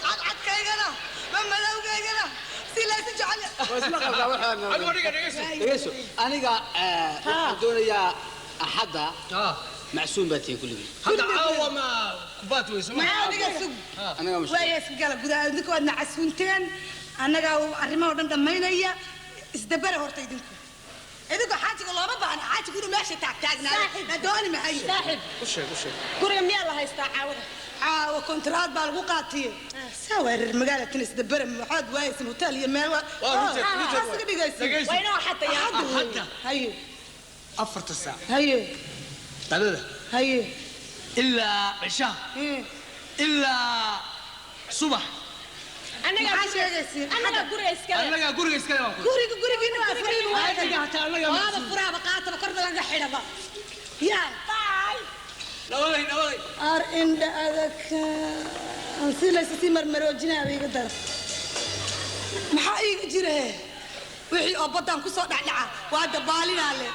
cadcadkaygana, mamadowgaygana, si la isu jecel. Waa isla qabtaa waxaan. Dhegeyso, aniga waxaan doonayaa Axadda macsuum baa tihiin kulligii. Hadda caawa ma kubaat weyso? Maxaa adiga sug? Aniga mashquul. Waaya, iska gala gudaha idinka, waad nacasuunteen, annagaa arrimaha oo dhan dhammaynaya. Isdabara horta idinku xaajiga looma baahna, xaajigu inuu meesha taagtaagnaado na dooni mahayo. Saaxiib. U sheeg, u sheeg. Guriga miyaa la haystaa caawada? Caawa kontraad baa lagu qaatiyey. Saa waa reer magaala tan, isdabara, maxaad waayaysan hotel iyo meel Waa runteed, runteed. Maxaad iska dhigaysin? Dhegayso. Waa inoo Axadda yaa. Axadda. Haye. 4ta saac. Haye. Qadada. Haye. Ilaa cishaha. Ilaa subax. Maxaa sheegaysiin? Annagaa guriga iskale. Annagaa guriga iskale baan ku. Guriga, gurigiina waa furiin. Xaajiga hataa annagaa waaba macsuum. Furaaba qaataba, korna laga xidhaba yaa. Nabaday, nabaday. Ar indha adag aan si laysu sii marmaroojinaaba iga dara. Maxaa iiga jira he? Wixii oo baddaan ku soo dhacdhaca waa dabaalinaa le.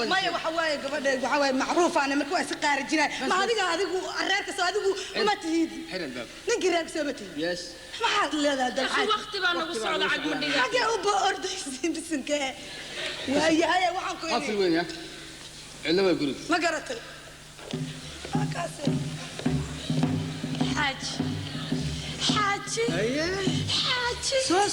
Maya, waxa waaye gabadha, waxa waaye macruufaana, marka waa si qaarijinaya. Ma adiga, adigu reerka soo, adigu ma tihid? Xir albaab. Ninkii reerka soo ma tihid? Yes. Maxaad leedahay dalxaad? Waqti baa nagu socda, cagma dhiga. Xagee u ba ordaysiin bisinke? Waayahay, waxaan ku Qafil idhi weyn ya cidlo waa guriga. Ma garatay? Waa kaase. Xaaji, xaaji, xaaji. Soo